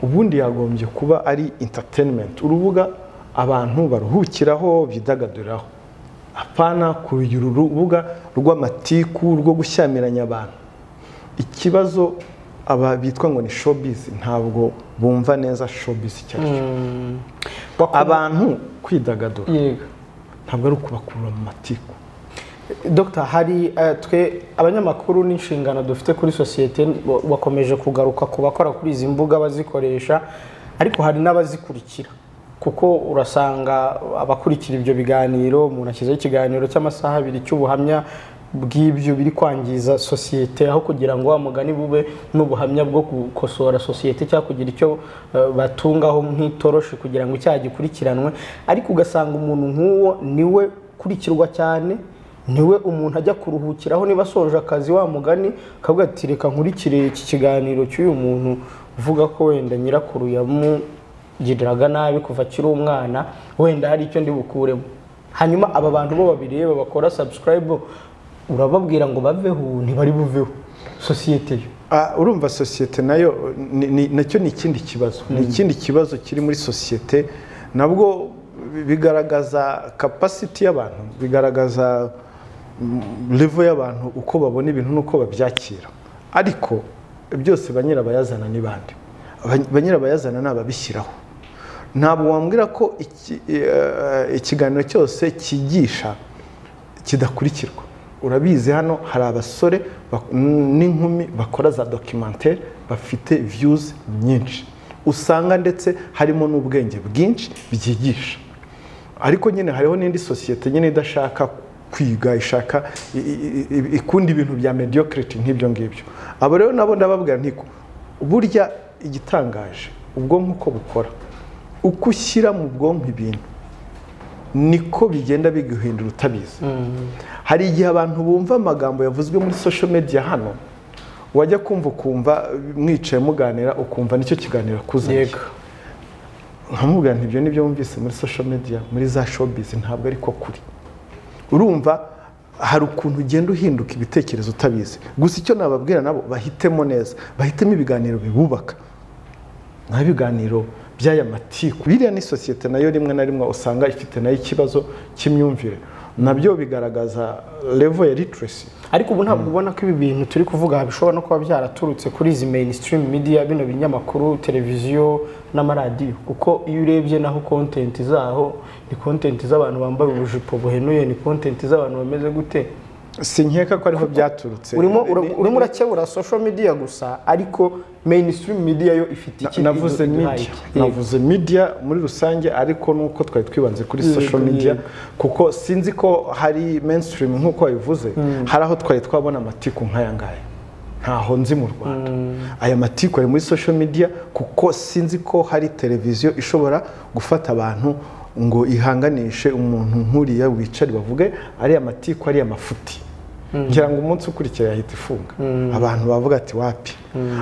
ubundi yagombye kuba ari entertainment, urubuga abantu baruhukiraho, bidagaduriraho, apana kugira urubuga rw'amatiku, rwo gushyamiranya abantu. Ikibazo aba bitwa ngo ni showbiz ntabwo bumva neza showbiz icyo ari cyo. Abantu kwidagadura, ntabwo ari ukubakurura mu matiku. Dr, hari twe abanyamakuru n'inshingano dufite kuri sosiyete, bakomeje kugaruka ku bakora kuri izi mbuga bazikoresha, ariko hari n'abazikurikira, kuko urasanga abakurikira ibyo biganiro, umuntu ashyizeho ikiganiro cy'amasaha abiri cy'ubuhamya bw'ibyo biri kwangiza sosiyete, aho kugira ngo wa mugani bube n'ubuhamya bwo gukosora sosiyete cyangwa kugira icyo batungaho nk'itoroshi kugira ngo icyaha gikurikiranwe. Ariko ugasanga umuntu nk'uwo niwe kurikirwa cyane, niwe umuntu ajya kuruhukiraho niba asoje akazi, wa mugani akavuga ati reka nkurikire iki kiganiro cy'uyu muntu uvuga ko wenda nyirakuru yamugiriraga nabi kuva akiri umwana, wenda hari icyo ndi bukuremo. Hanyuma aba bantu bo babireba bakora subscribe, urababwira ngo baveho, ntibari buveho. Sosiyete yo Urumva sosiyete nayo nacyo ni ikindi kibazo, ni ikindi kibazo kiri muri sosiyete. Nabwo bigaragaza capacity y'abantu, bigaragaza level y'abantu, uko babona ibintu n'uko babyakira. Ariko byose ba nyirabayazana ni bande? Ba nyirabayazana ni ababishyiraho. Ntabwo wambwira ko ikiganiro cyose cyigisha kidakurikirwa. Urabizi, hano hari abasore n'inkumi bakora za documentaire bafite views nyinshi, usanga ndetse harimo n'ubwenge bwinshi byigisha. Ariko nyine hariho n'indi sosiyete nyine idashaka kwiga, ishaka ikunda ibintu bya mediocrity nk'ibyo ngibyo. Abo rero nabo ndababwira ntiko burya igitangaje ubwonko uko bukora, uko ushyira mu bwonko ibintu niko bigenda biguhindura utabizi. Hari igihe abantu bumva amagambo yavuzwe muri social media hano, wajya kumva ukumva mwicaye muganira, ukumva nicyo kiganiro akuzaniye. Nkamubwira nti ibyo nibyo wumvise muri social media, muri za showbiz, ntabwo ariko kuri. Urumva hari ukuntu ugenda uhinduka ibitekerezo utabizi. Gusa icyo nababwira nabo, bahitemo neza, bahitemo ibiganiro bibubaka, nta biganiro by'aya matiku. Biriya ni sosiyete nayo rimwe na rimwe usanga ifite nayo ikibazo cy'imyumvire, nabyo bigaragaza level ya literacy. Ariko ubu ntabwo ubona ko ibi bintu turi kuvuga bishobora no kuba byaraturutse kuri izi mainstream media, bino binyamakuru, televiziyo n'amaradiyo? Kuko iyo urebye naho content zaho ni content z'abantu bambaye ubujipo buhenuye, ni content z'abantu bameze gute. Sinkeka ko ariho byaturutse. Urimo urakebura social media gusa, ariko mainstream media yo ifite iki? Navuze media muri rusange, ariko nuko twari twibanze kuri social media, kuko sinzi ko hari mainstream nkuko wabivuze, hari aho twari twabona amatiku nk'aya ngaya. Ntaho nzi mu Rwanda. Aya matiku ari muri social media, kuko sinzi ko hari televiziyo ishobora gufata abantu ngo ihanganishe umuntu nkuriya wicari bavuge ari amatiku ari amafuti. Ngira ngo umunsi ukurikira yahita ifunga. Abantu bavuga ati wapi.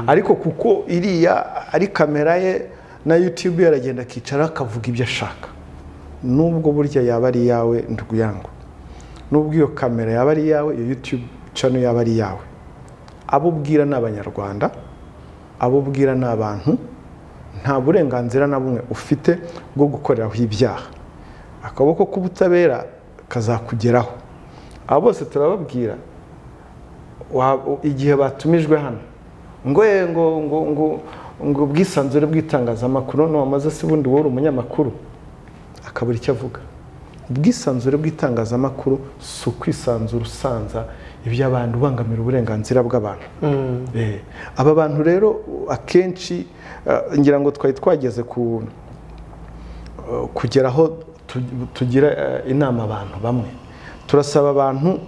Ariko kuko iriya ari kamera ye na YouTube yaragenda akicara akavuga ibyo ashaka. Nubwo burya yaba ari yawe nduguyango, nubwo iyo kamera yaba ari yawe, iyo YouTube channel yaba ari yawe, abo ubwira ni abanyarwanda, abo ubwira ni abantu, nta burenganzira na bumwe ufite bwo gukoreraho ibyaha. Akaboko k'ubutabera kazakugeraho. Abo bose turababwira igihe batumijwe hano ngo ngo ngo ngo ngo ubwisanzure bw'itangazamakuru, no wamaze se bundi wowe umunyamakuru akabura icyo avuga. Ubwisanzure bw'itangazamakuru si ukwisanzura usanza iby'abantu, ubangamira uburenganzira bw'abantu. Aba bantu rero akenshi ngira ngo twari twageze ku kugeraho tugira inama abantu bamwe. Turasaba abantu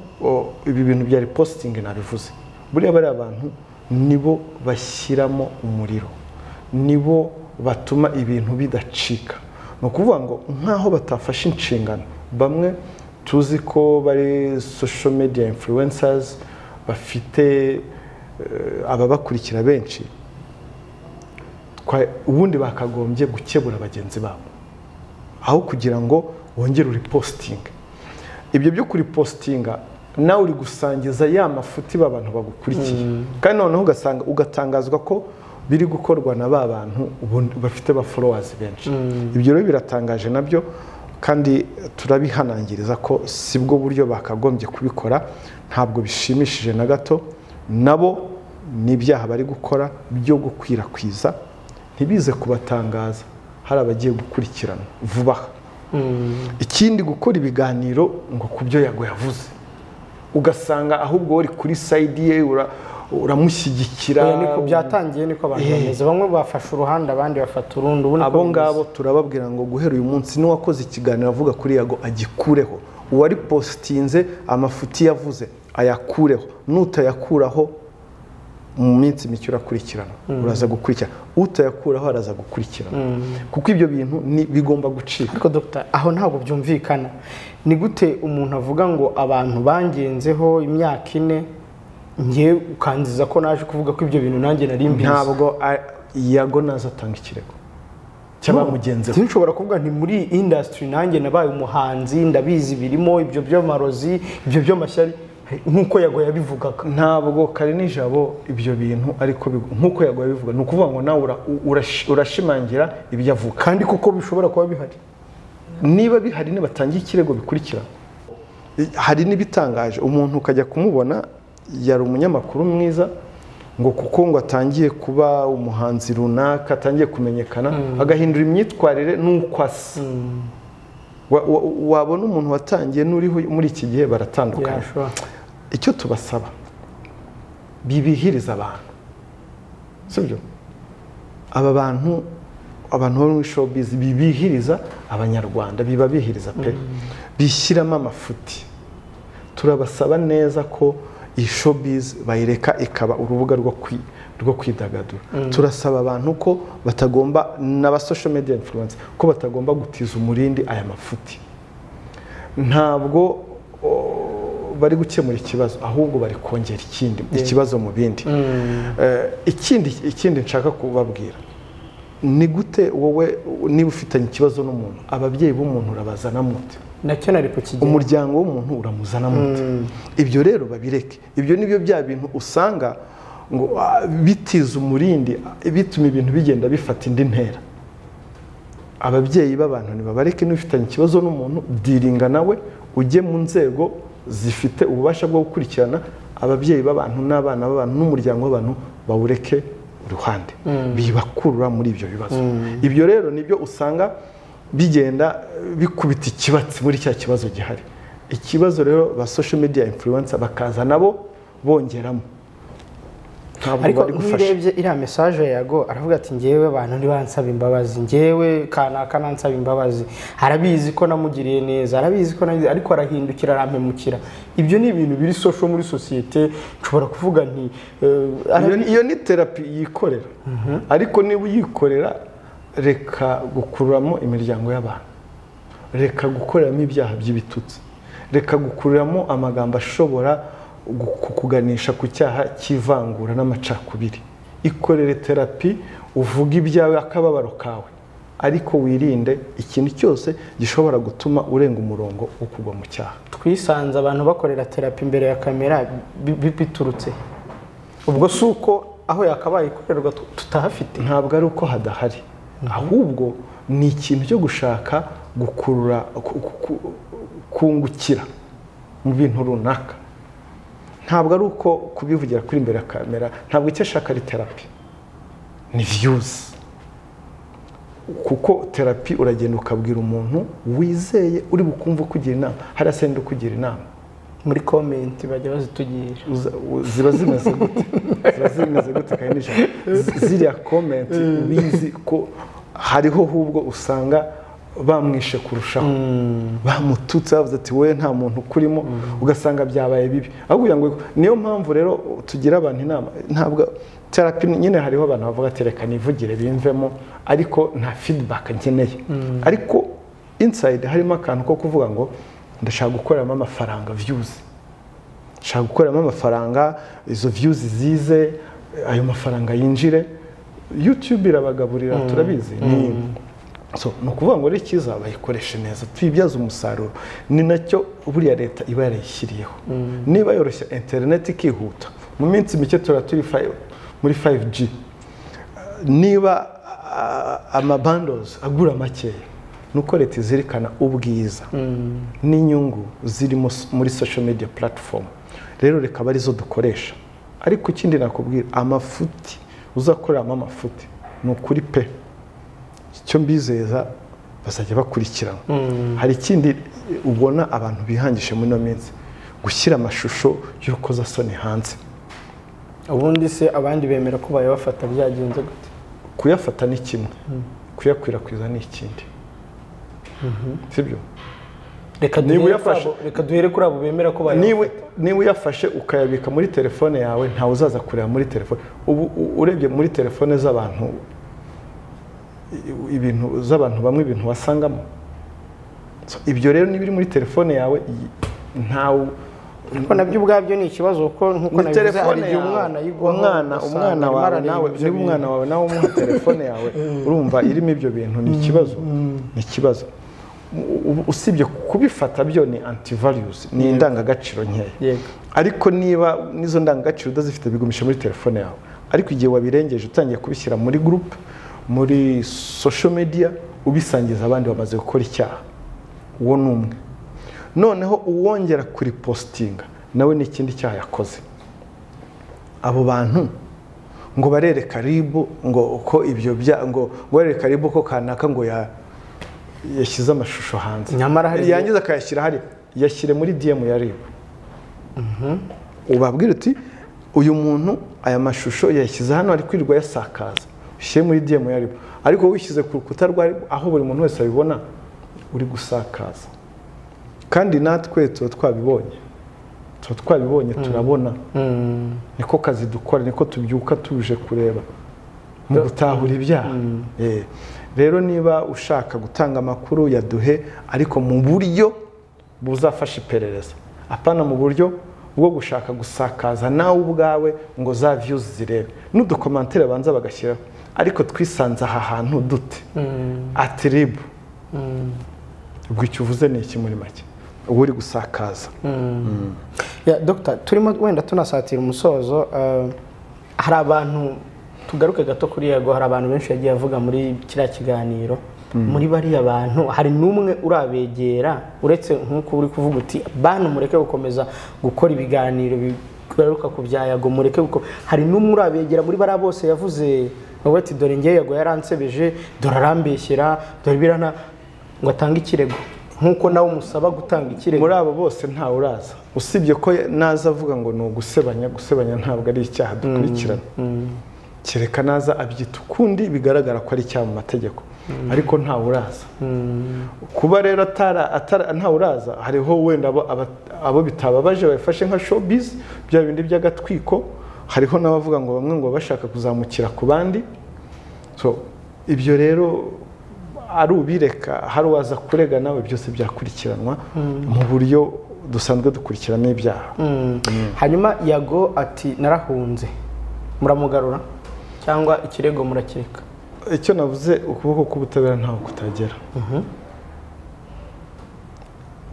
ibi bintu bya reposting nabivuze, buriya bari abantu nibo bashyiramo umuriro, nibo batuma ibintu bidacika. Ni ukuvuga ngo nkaho batafashe inshingano, bamwe tuzi ko bari social media influencers bafite ababakurikira benshi, ubundi bakagombye gukebura bagenzi babo aho kugira ngo wongere uriposting. Ibyo byo kuripostinga nawe uri gusangiza ya mafuti b'abantu bagukurikiye, kandi noneho ugasanga ugatangazwa ko biri gukorwa na ba bantu bafite ba followers benshi. Ibyo rero biratangaje nabyo, kandi turabihanangiriza ko sibwo buryo bakagombye kubikora, ntabwo bishimishije na gato. Nabo n'ibyaha bari gukora byo gukwirakwiza ntibize kubatangaza, hari abagiye gukurikirana vuba. Ikindi, gukora ibiganiro ngo kubyo Yago yavuze, ugasanga ahubwo uri kuri side ye uramushyigikira. Niko byatangiye, niko abantu bameze, bamwe bafashe uruhande abandi bafata urundi. Abo ngabo turababwira ngo guhera uyu munsi n'uwakoze ikiganiro avuga kuri Yago agikureho, uwari postinze amafuti yavuze ayakureho, nutayakuraho mu minsi mike urakurikirana, uraza gukurikirana, utayakuraho araza gukurikirana, kuko ibyo bintu ni bigomba gucika. Ariko Dr, aho ntabwo byumvikana. Ni gute umuntu avuga ngo abantu bangenzeho imyaka 4, ngiye ukanziza ko naje kuvuga ko ibyo bintu nanjye nari mbizi? Ntabwo Yago naza atanga ikirego cy'abamugenzeho. Sinshobora kuvuga nti muri industry nanjye nabaye umuhanzi, ndabizi birimo ibyo by'amarozi, ibyo by'amashyari, nkuko Yago yabivugaga. Ntabwo kare nijabo ibyo bintu, ariko nkuko Yago yabivuga, ni ukuvuga ngo nawe urashimangira ibyo avuga, kandi kuko bishobora kuba bihari. Niba bihari nibatangiye ikirego bikurikira. Hari n'ibitangaje, umuntu ukajya kumubona yari umunyamakuru mwiza, ngo kuko ngo atangiye kuba umuhanzi runaka, atangiye kumenyekana, agahindura imyitwarire n'uko asa. Wabona umuntu watangiye n'uriho muri iki gihe baratandukanye. Icyo tubasaba, bibihiriza abantu, sibyo? Aba bantu, abantu bo muri showbiz bibihiriza abanyarwanda, bibabihiriza pe, bishyiramo amafuti. Turabasaba neza ko iyi showbiz bayireka ikaba urubuga rwo kwidagadura. Turasaba abantu ko batagomba, n'aba social media influencer, ko batagomba gutiza umurindi aya mafuti. Ntabwo bari gukemura ikibazo, ahubwo bari kongera ikindi ikibazo mu bindi. Ikindi nshaka kubabwira, ni gute wowe niba ufitanye ikibazo n'umuntu, ababyeyi b'umuntu urabazana mute? Nacyo nari kukigera. Umuryango w'umuntu uramuzana mute? Ibyo rero babireke. Ibyo nibyo bya bintu usanga ngo bitiza umurindi, bituma ibintu bigenda bifata indi ntera. Ababyeyi b'abantu nibabareke, n'ufitanye ikibazo n'umuntu diringa nawe, ujye mu nzego zifite ububasha bwo gukurikirana ababyeyi b'abantu n'abana b'abantu n'umuryango w'abantu, bawureke uruhande, bibakurura muri ibyo bibazo. Ibyo rero nibyo usanga bigenda bikubita ikibatsi muri cya kibazo gihari. Ikibazo rero ba social media influencer bakaza nabo bongeramo. Ariko urebye iriya message yago aravuga ati ngewe abantu ntibansaba imbabazi, ngewe kanaka nansaba imbabazi, arabizi ko namugiriye neza, arabizi ko ariko arahindukira arampemukira. Ibyo ni ibintu biri social muri societe, nshobora kuvuga nti iyo ni therapy yikorera. Ariko niba uyikorera reka gukururamo imiryango y'abantu, reka gukoreramo ibyaha by'ibitutsi, reka gukururamo amagambo ashobora kukuganisha ku cyaha cy'ivangura n'amacakubiri. Ikorere therapy, uvuge ibyawe akababaro kawe, ariko wirinde ikintu cyose gishobora gutuma urenga umurongo wo kugwa mu cyaha. Twisanze abantu bakorera therapy imbere ya kamera biturutse ubwo si uko aho yakabaye ikorerwa tutahafite, ntabwo ari uko hadahari, ahubwo ni ikintu cyo gushaka gukurura kungukira mu bintu runaka. Ntabwo ari uko kubivugira kuri imbere ya kamera, ntabwo icyo ashaka ari therapy, ni views. Kuko therapy uragenda ukabwira umuntu wizeye uri bukumva kugira inama, hariya se ndi kugira inama. Muri comment bajya bazitugira ziba zimeze gute, ziba zimeze gute kandi nijoro ziriya comment ubizi ko hariho hubwo usanga bamwishe kurushaho, bamututse bavuze ati wowe nta muntu ukurimo, ugasanga byabaye bibi. Ahubwo ngo niyo mpamvu rero tugira abantu inama, ntabwo therapy nyine hariho abantu bavuga ati reka nivugire bimvemo, ariko nta feedback nkeneye. Ariko inside harimo akantu ko kuvuga ngo ndashaka gukoreramo amafaranga views, ndashaka gukoreramo amafaranga, izo views zize, ayo mafaranga yinjire. YouTube irabagaburira turabizi. So ni ukuvuga ngo rero icyiza bayikoreshe neza, tuyibyaze umusaruro. Ni nacyo buriya leta iba yarayishyiriyeho. Niba yoroshya internet ikihuta, mu minsi mike tura turi muri 5G. Niba ama bundles agura makeya, nuko leta izirikana ubwiza n'inyungu ziri muri social media platform. Rero reka barizo dukoresha. Ariko ikindi nakubwira, amafuti uzakoreramo amafuti ni ukuri pe, icyo mbizeza bazajya bakurikirana. Hari ikindi ubona abantu bihangishe muri no minsi, gushyira amashusho y'urukozasoni hanze. Ubundi se abandi bemera ko bayabafata byagenze gute? Kuyafata ni kimwe, kuyakwirakwiza ni ikindi. Sibyo? Reka duhere kuri abo bemera ko bayafata. Niba uyafashe ukayabika muri telefone yawe, ntawe uzaza kureba muri telefone. Ubu urebye muri telefone z'abantu, ibintu z'abantu bamwe ibintu wasangamo. So ibyo rero nibiri muri telefone yawe ntawe. Ariko nabyo ubwabyo ni ikibazo, kuko nkuko nabivuze hari igihe umwana yigwa umwana wawe nawe niba umwana wawe nawe umuha telefone yawe urumva irimo ibyo bintu, ni ikibazo, ni ikibazo. Usibye kubifata byo ni anti values, ni indangagaciro nkeya. Ariko niba nizo ndangagaciro udazifite bigumisha muri telefone yawe. Ariko igihe wabirengeje utangiye kubishyira muri group, muri social media, ubisangiza abandi bamaze gukora icyaha, uwo ni umwe. Noneho uwongera kuri postinga nawe ni ikindi cyaha yakoze. Abo bantu ngo barereka ribu ngo uko ibyo bya ngo barereka ribu ko kanaka ngo yashyize amashusho hanze, yangiza akayashyira hari, yashyire muri DM ya ribu. Ubabwira uti uyu muntu aya mashusho yashyize hano ari kwirirwa yasakaza, ushyire muri DM ya ribu. Ariko wishyize ku rukuta rwa ribu aho buri muntu wese abibona, uri gusakaza. Kandi natwe tuba twabibonye, turabona. Niko kazi dukora, niko tubyuka tuje kureba mu gutahura ibyaha. Rero niba ushaka gutanga amakuru yaduhe, ariko mu buryo buzafasha iperereza, apana mu buryo bwo gushaka gusakaza nawe ubwawe ngo za views zirebe n'udukomantere banza bagashyiraho. Ariko twisanze aha hantu dute atiribu ubwo icyo uvuze ni iki muri make ubu uri gusakaza. Ya Dr, turimo wenda tunasatira umusozo. Hari abantu tugaruke gato kuri Yago, hari abantu benshi yagiye avuga muri kiriya kiganiro. Muri bariya bantu hari n'umwe urabegera uretse nkuko uri kuvuga uti bantu mureke gukomeza gukora ibiganiro bigaruka ku bya Yago, mureke hari n'umwe urabegera muri bariya bose yavuze ati dore ngiye Yago yaransebeje, dore arambeshyera, dore birana, ngo atange ikirego. Nkuko nawe umusaba gutanga ikirego. Muri abo bose ntawe uraza, usibye ko naza avuga ngo ni ugusebanya. Gusebanya ntabwo ari icyaha dukurikirana, kereka naza abyita ukundi bigaragara ko ari icyaha mu mategeko, ariko ntawe uraza. Kuba rero ntawe uraza, hariho wenda abo bitababaje babifashe nka showbiz, bya bindi by'agatwiko, hariho n'abavuga ngo bamwe ngo bashaka kuzamukira ku bandi. So ibyo rero ari ubireka, hari uwaza kurega nawe, byose byakurikiranwa mu buryo dusanzwe dukurikirana ibyaha. Hanyuma Yago ati narahunze, muramugarura cyangwa ikirego murakireka? Icyo navuze, ukuboko k'ubutabera ntaho kutagera.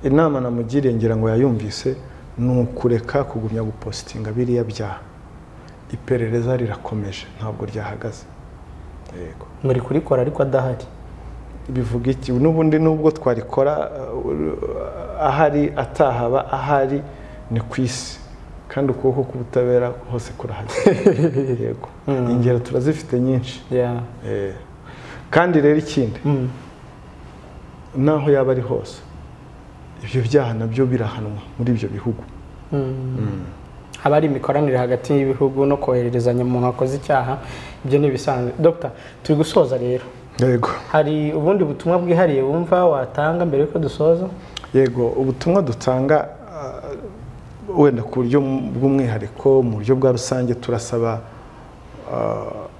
Inama namugiriye ngira ngo yayumvise, ni ukureka kugumya gupositinga biriya byaha. Iperereza rirakomeje, ntabwo ryahagaze. Yego. Muri kurikora ariko adahari. Bivuga iki? N'ubundi nubwo twarikora ahari atahaba, ahari ni ku isi, kandi ukuboko k'ubutabera hose kurahagera. Yego. Ingero turazifite nyinshi. Kandi rero ikindi, naho yaba ari hose, ibyo byaha nabyo birahanwa muri ibyo bihugu. Haba hari imikoranire hagati y'ibihugu no kohererezanya umuntu wakoze icyaha, ibyo ni ibisanzwe. Dr, turi gusoza rero. Yego. Hari ubundi butumwa bwihariye wumva watanga mbere yuko dusoza? Yego, ubutumwa dutanga wenda ku buryo bw'umwihariko, mu buryo bwa rusange, turasaba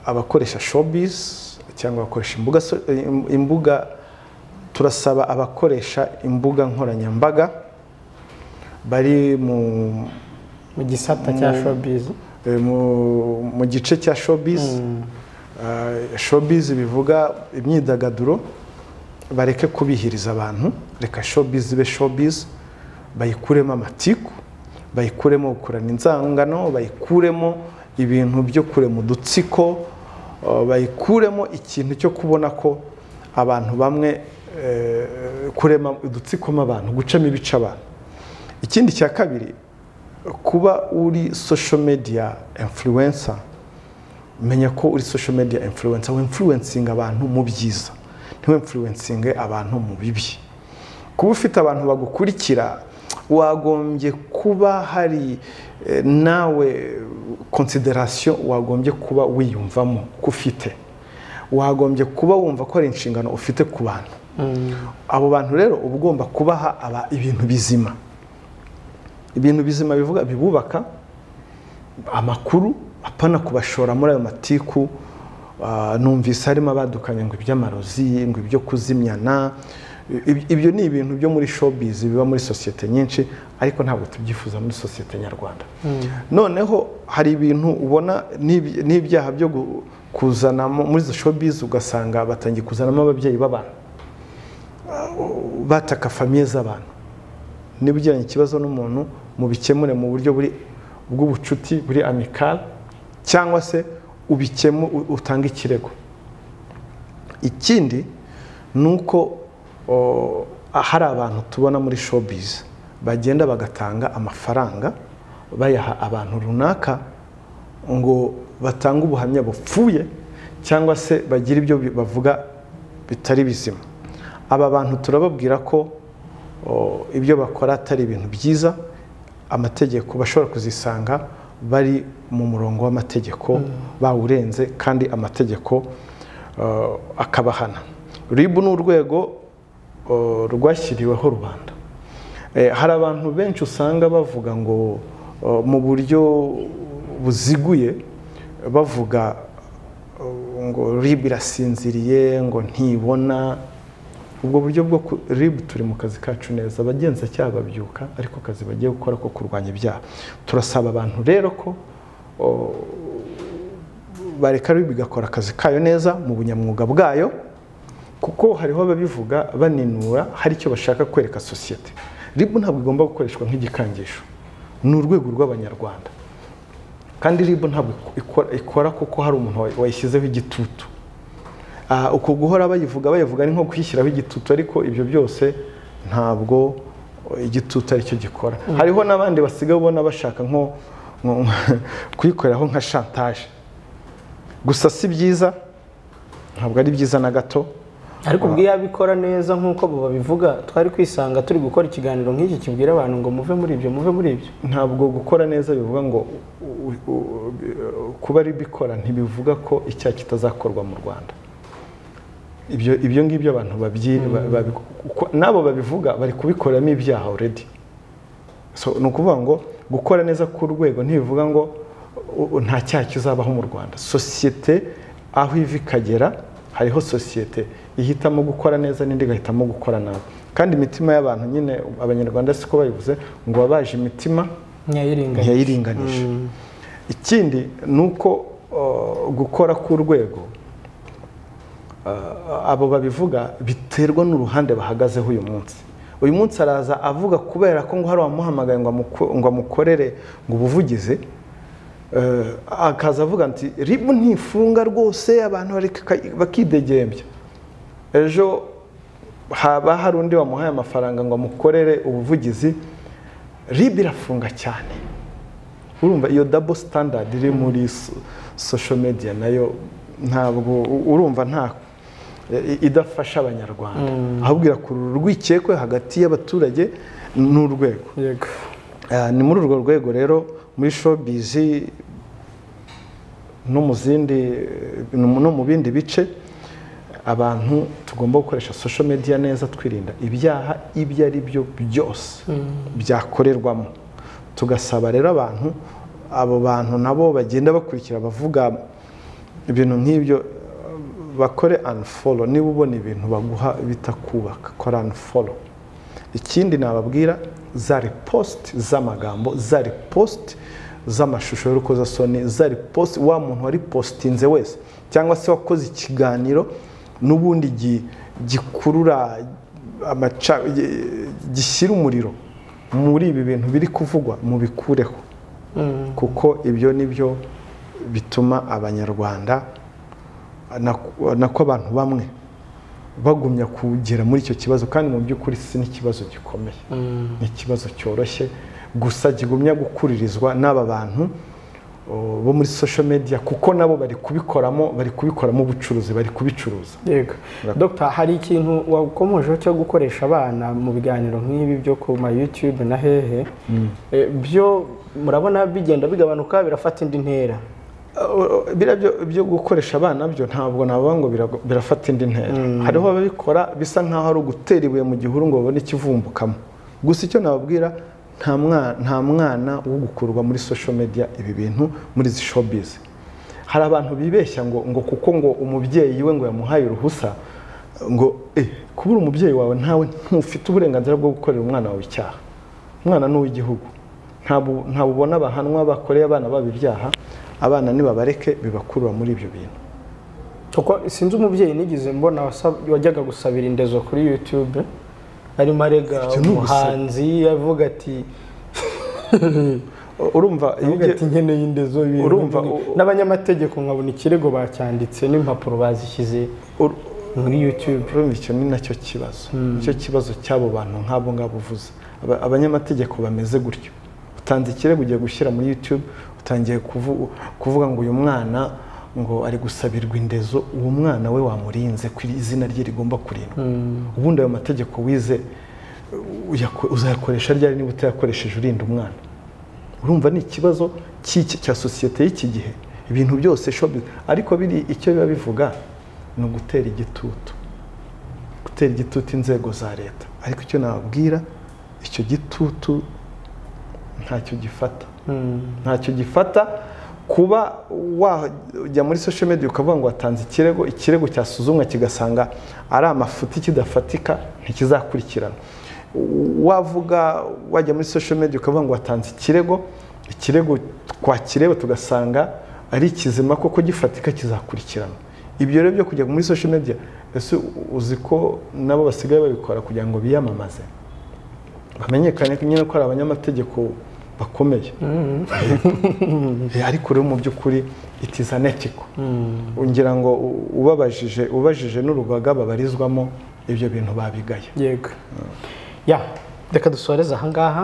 abakoresha showbiz cyangwa abakoresha imbuga, turasaba abakoresha imbuga nkoranyambaga bari mu gisata cya showbiz, mu gice cya showbiz. Showbiz bivuga imyidagaduro, bareke kubihiriza abantu, reka showbiz ibe showbiz, bayikuremo amatiku, bayikuremo gukurana inzangano, bayikuremo ibintu byo kurema udutsiko, bayikuremo ikintu cyo kubona ko abantu bamwe, kurema udutsiko abantu, gucamo ibice abantu. Ikindi cya kabiri, kuba uri social media influencer, menya ko uri social media influencer, influencing abantu mu byiza, ntiwe abantu mu bibi. Kuba ufite abantu bagukurikira, wagombye kuba hari nawe consideration, wagombye kuba wiyumvamo ko ufite, wagombye kuba wumva ko ari inshingano ufite ku bantu. Abo bantu rero uba ugomba kubaha ibintu bizima. Ibintu bizima bivuga bibubaka, amakuru, apana kubashora muri ayo matiku. Numvise harimo abadukanye ngo iby'amarozi, ngo ibyo kuzimyana, ibyo ni ibintu byo muri showbiz biba muri sosiyete nyinshi, ariko ntabwo tubyifuza muri sosiyete nyarwanda. Noneho hari ibintu ubona n'ibyaha byo kuzana muri izo showbiz, ugasanga batangiye kuzanamo ababyeyi b'abantu, bataka famiye z'abantu. Niba ugiranye ikibazo n'umuntu, mubikemure mu buryo buri bw'ubucuti, buri amical, cyangwa se ubikemu utanga ikirego. Ikindi nuko hari abantu tubona muri showbiz bagenda bagatanga amafaranga bayaha abantu runaka ngo batange ubuhamya bupfuye, cyangwa se bagira ibyo bavuga bitari bizima. Aba bantu turababwira ko ibyo bakora atari ibintu byiza, amategeko bashobora kuzisanga bari mu murongo w'amategeko bawurenze, kandi amategeko akabahana. RIB ni urwego rwashyiriweho rubanda. Hari abantu benshi usanga bavuga ngo mu buryo buziguye, bavuga ngo RIB irasinziriye, ngo ntibona. Ubwo buryo bwo RIB turi mu kazi kacu neza, abagenzacyaha babyuka ariko kazi bagiye gukora ko kurwanya ibyaha. Turasaba abantu rero ko bareka RIB igakora akazi kayo neza mu bunyamwuga bwayo, kuko hariho ababivuga baninura, hari icyo bashaka kwereka sosiyete. RIB ntabwo igomba gukoreshwa nk'igikangisho, ni urwego rw'abanyarwanda. Kandi RIB ntabwo ikora kuko hari umuntu wayishyizeho igitutu. Uko guhora bayivuga ni nko kwishyiraho igitutu, ariko ibyo byose ntabwo igitutu aricyo gikora. Hariho n'abandi basigaye ubona bashaka nko kuyikoreraho nka chantage. Gusa si byiza, ntabwo ari byiza na gato. Ariko ubwo iyo abikora neza nk'uko babivuga, twari kwisanga turi gukora ikiganiro nk'iki kibwira abantu ngo muve muri ibyo, muve muri ibyo. Ntabwo gukora neza bivuga ngo kuba ari bikora, ntibivuga ko icyaha kitazakorwa mu Rwanda. Ibyo ngibyo abantu nabo babivuga bari kubikoramo ibyaha already. So ni ukuvuga ngo gukora neza ku rwego ntibivuga ngo nta cyaha kizabaho mu Rwanda. Sosiyete aho iva ikagera, hariho sosiyete ihitamo gukora neza n'indi igahitamo gukora nabi. Kandi imitima y'abantu nyine, Abanyarwanda siko babivuze ngo wabaje imitima ntiyayiringanisha. Ikindi ni uko gukora ku rwego, abo babivuga biterwa n'uruhande bahagazeho uyu munsi. Uyu munsi araza avuga kubera ko ngo hari uwamuhamagaye ngo amukorere ngo ubuvugizi, akaza avuga ati RIB ntifunga rwose, abantu bakidegembya. Ejo haba hari undi wamuhaye amafaranga ngo amukorere ubuvugizi, RIB irafunga cyane. Urumva iyo double standard iri muri social media nayo ntabwo urumva nta idafasha Abanyarwanda, ahubwo irakurura urwikekwe hagati y'abaturage n'urwego. Yego. Ni muri urwo rwego rero muri showbiz no mu zindi, no mu bindi bice, abantu tugomba gukoresha social media neza, twirinda ibyaha ibyo ari byo byose byakorerwamo. Tugasaba rero abantu, abo bantu nabo bagenda bakurikira bavuga ibintu nk'ibyo, bakore unfollow. Niba ubona ibintu baguha bitakubaka, kora unfollow. Ikindi nababwira, za repost z'amagambo, za repost z'amashusho y'urukozasoni, za repost wa muntu wari postinze wese cyangwa se wakoze ikiganiro n'ubundi gikurura gishyira umuriro muri ibi bintu biri kuvugwa, mubikureho. Kuko ibyo nibyo bituma Abanyarwanda nako abantu bamwe bagumya kugera muri icyo kibazo, kandi mu by'ukuri si n'ikibazo gikomeye, ni ikibazo cyoroshye gusa kigumya gukuririzwa n'aba bantu bo muri social media, kuko nabo bari kubikoramo ubucuruzi, bari kubicuruza. Yego. Dr, hari ikintu wakomojeho cyo gukoresha abana mu biganiro nk'ibi byo ku ma YouTube na hehe, byo murabona bigenda bigabanuka, birafata indi ntera? Byo gukoresha abana byo ntabwo navuga ngo birafata indi ntera. Hariho ababikora bisa nkaho ari ugutera ibuye mu gihuru ngo babone ikivumbukamo. Gusa icyo nababwira, nta mwana wo gukurwa muri social media ibi bintu, muri izi showbiz. Hari abantu bibeshya ngo kuko ngo umubyeyi we ngo yamuhaye uruhusa, ngo kubura umubyeyi wawe ntawe ntufite uburenganzira bwo gukorera umwana wawe icyaha. Umwana ni uw'igihugu. Ntabwo ubona bahanwa bakoreye abana babo ibyaha, abana nibabareke bibakurura muri ibyo bintu. Kuko sinzi umubyeyi nigeze mbona wajyaga gusabira indezo kuri YouTube, arimo arega umuhanzi avuga ati urumva ati nkeneye indezo, urumva n'abanyamategeko nkabona ikirego bacyanditse n'impapuro bazishyize muri YouTube. Urumva icyo ni nacyo kibazo, nicyo kibazo cy'abo bantu nk'abo ngabo uvuze. Abanyamategeko bameze gutyo, utanze ikirego ugiye gushyira muri YouTube, utangiye kuvuga ngo uyu mwana ngo ari gusabirwa indezo, uwo mwana we wamurinze ko izina rye rigomba kurindwa. Ubundi ayo mategeko wize uzayakoresha ryari niba utayakoresheje urinda umwana? Urumva ni ikibazo cya sosiyete y'iki gihe, ibintu byose showbiz. Ariko biri icyo biba bivuga ni ugutera igitutu, gutera igitutu inzego za leta. Ariko icyo nababwira, icyo gitutu ntacyo gifata, ntacyo gifata. Kuba wajya muri social media ukavuga ngo watanze ikirego, ikirego cyasuzumwa kigasanga ari amafuti kidafatika, ntikizakurikirana. Wavuga wajya muri social media ukavuga ngo watanze ikirego, ikirego twakireba tugasanga ari kizima koko gifatika, kizakurikirana. Ibyo rero byo kujya muri social media, ese uzi ko nabo basigaye babikora kugira ngo biyamamaze, bamenyekane nyine ko ari abanyamategeko bakomeye. Ariko rero mu by'ukuri it is unethical. Ngira ngo ubajije n'urugaga babarizwamo ibyo bintu babigaye. Yego. Ya, reka dusoreze aha ngaha,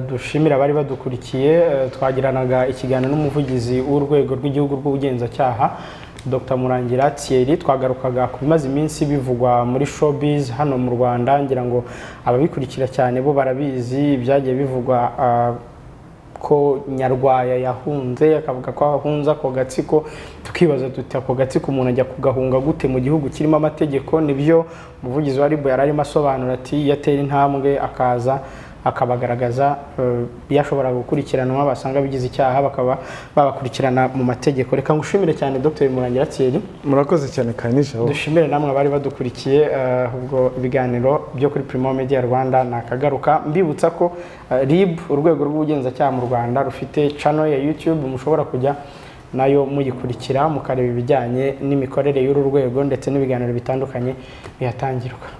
dushimira abari badukurikiye. Twagiranaga ikiganiro n'umuvugizi w'urwego rw'igihugu rw'ubugenzacyaha Dr Murangira Thierry. Twagarukaga ku bimaze iminsi bivugwa muri showbiz hano mu Rwanda, ngira ngo ababikurikira cyane bo barabizi ibyagiye bivugwa, ko Nyarwaya yahunze, akavuga ko ahunze ako gatsiko. Tukibaza tuti ako gatsiko umuntu ajya kugahunga gute mu gihugu kirimo amategeko? Nibyo umuvugizi wa RIB yari arimo asobanura, ati iyo atera intambwe akaza akabagaragaza, yashobora gukurikiranwa, basanga bigize icyaha bakaba babakurikirana mu mategeko. Reka ngushimire cyane, Dr Murangira Thierry. Murakoze cyane, Kanisha. Dushimire namwe abari badukurikiye. Ubwo ibiganiro byo kuri Primo Media Rwanda nakagaruka. Mbibutsa ko RIB, urwego rw'ubugenzacyaha mu Rwanda, rufite channel ya YouTube mushobora kujya nayo muyikurikira, mukareba ibijyanye n'imikorere y'uru rwego ndetse n'ibiganiro bitandukanye bihatangirwa.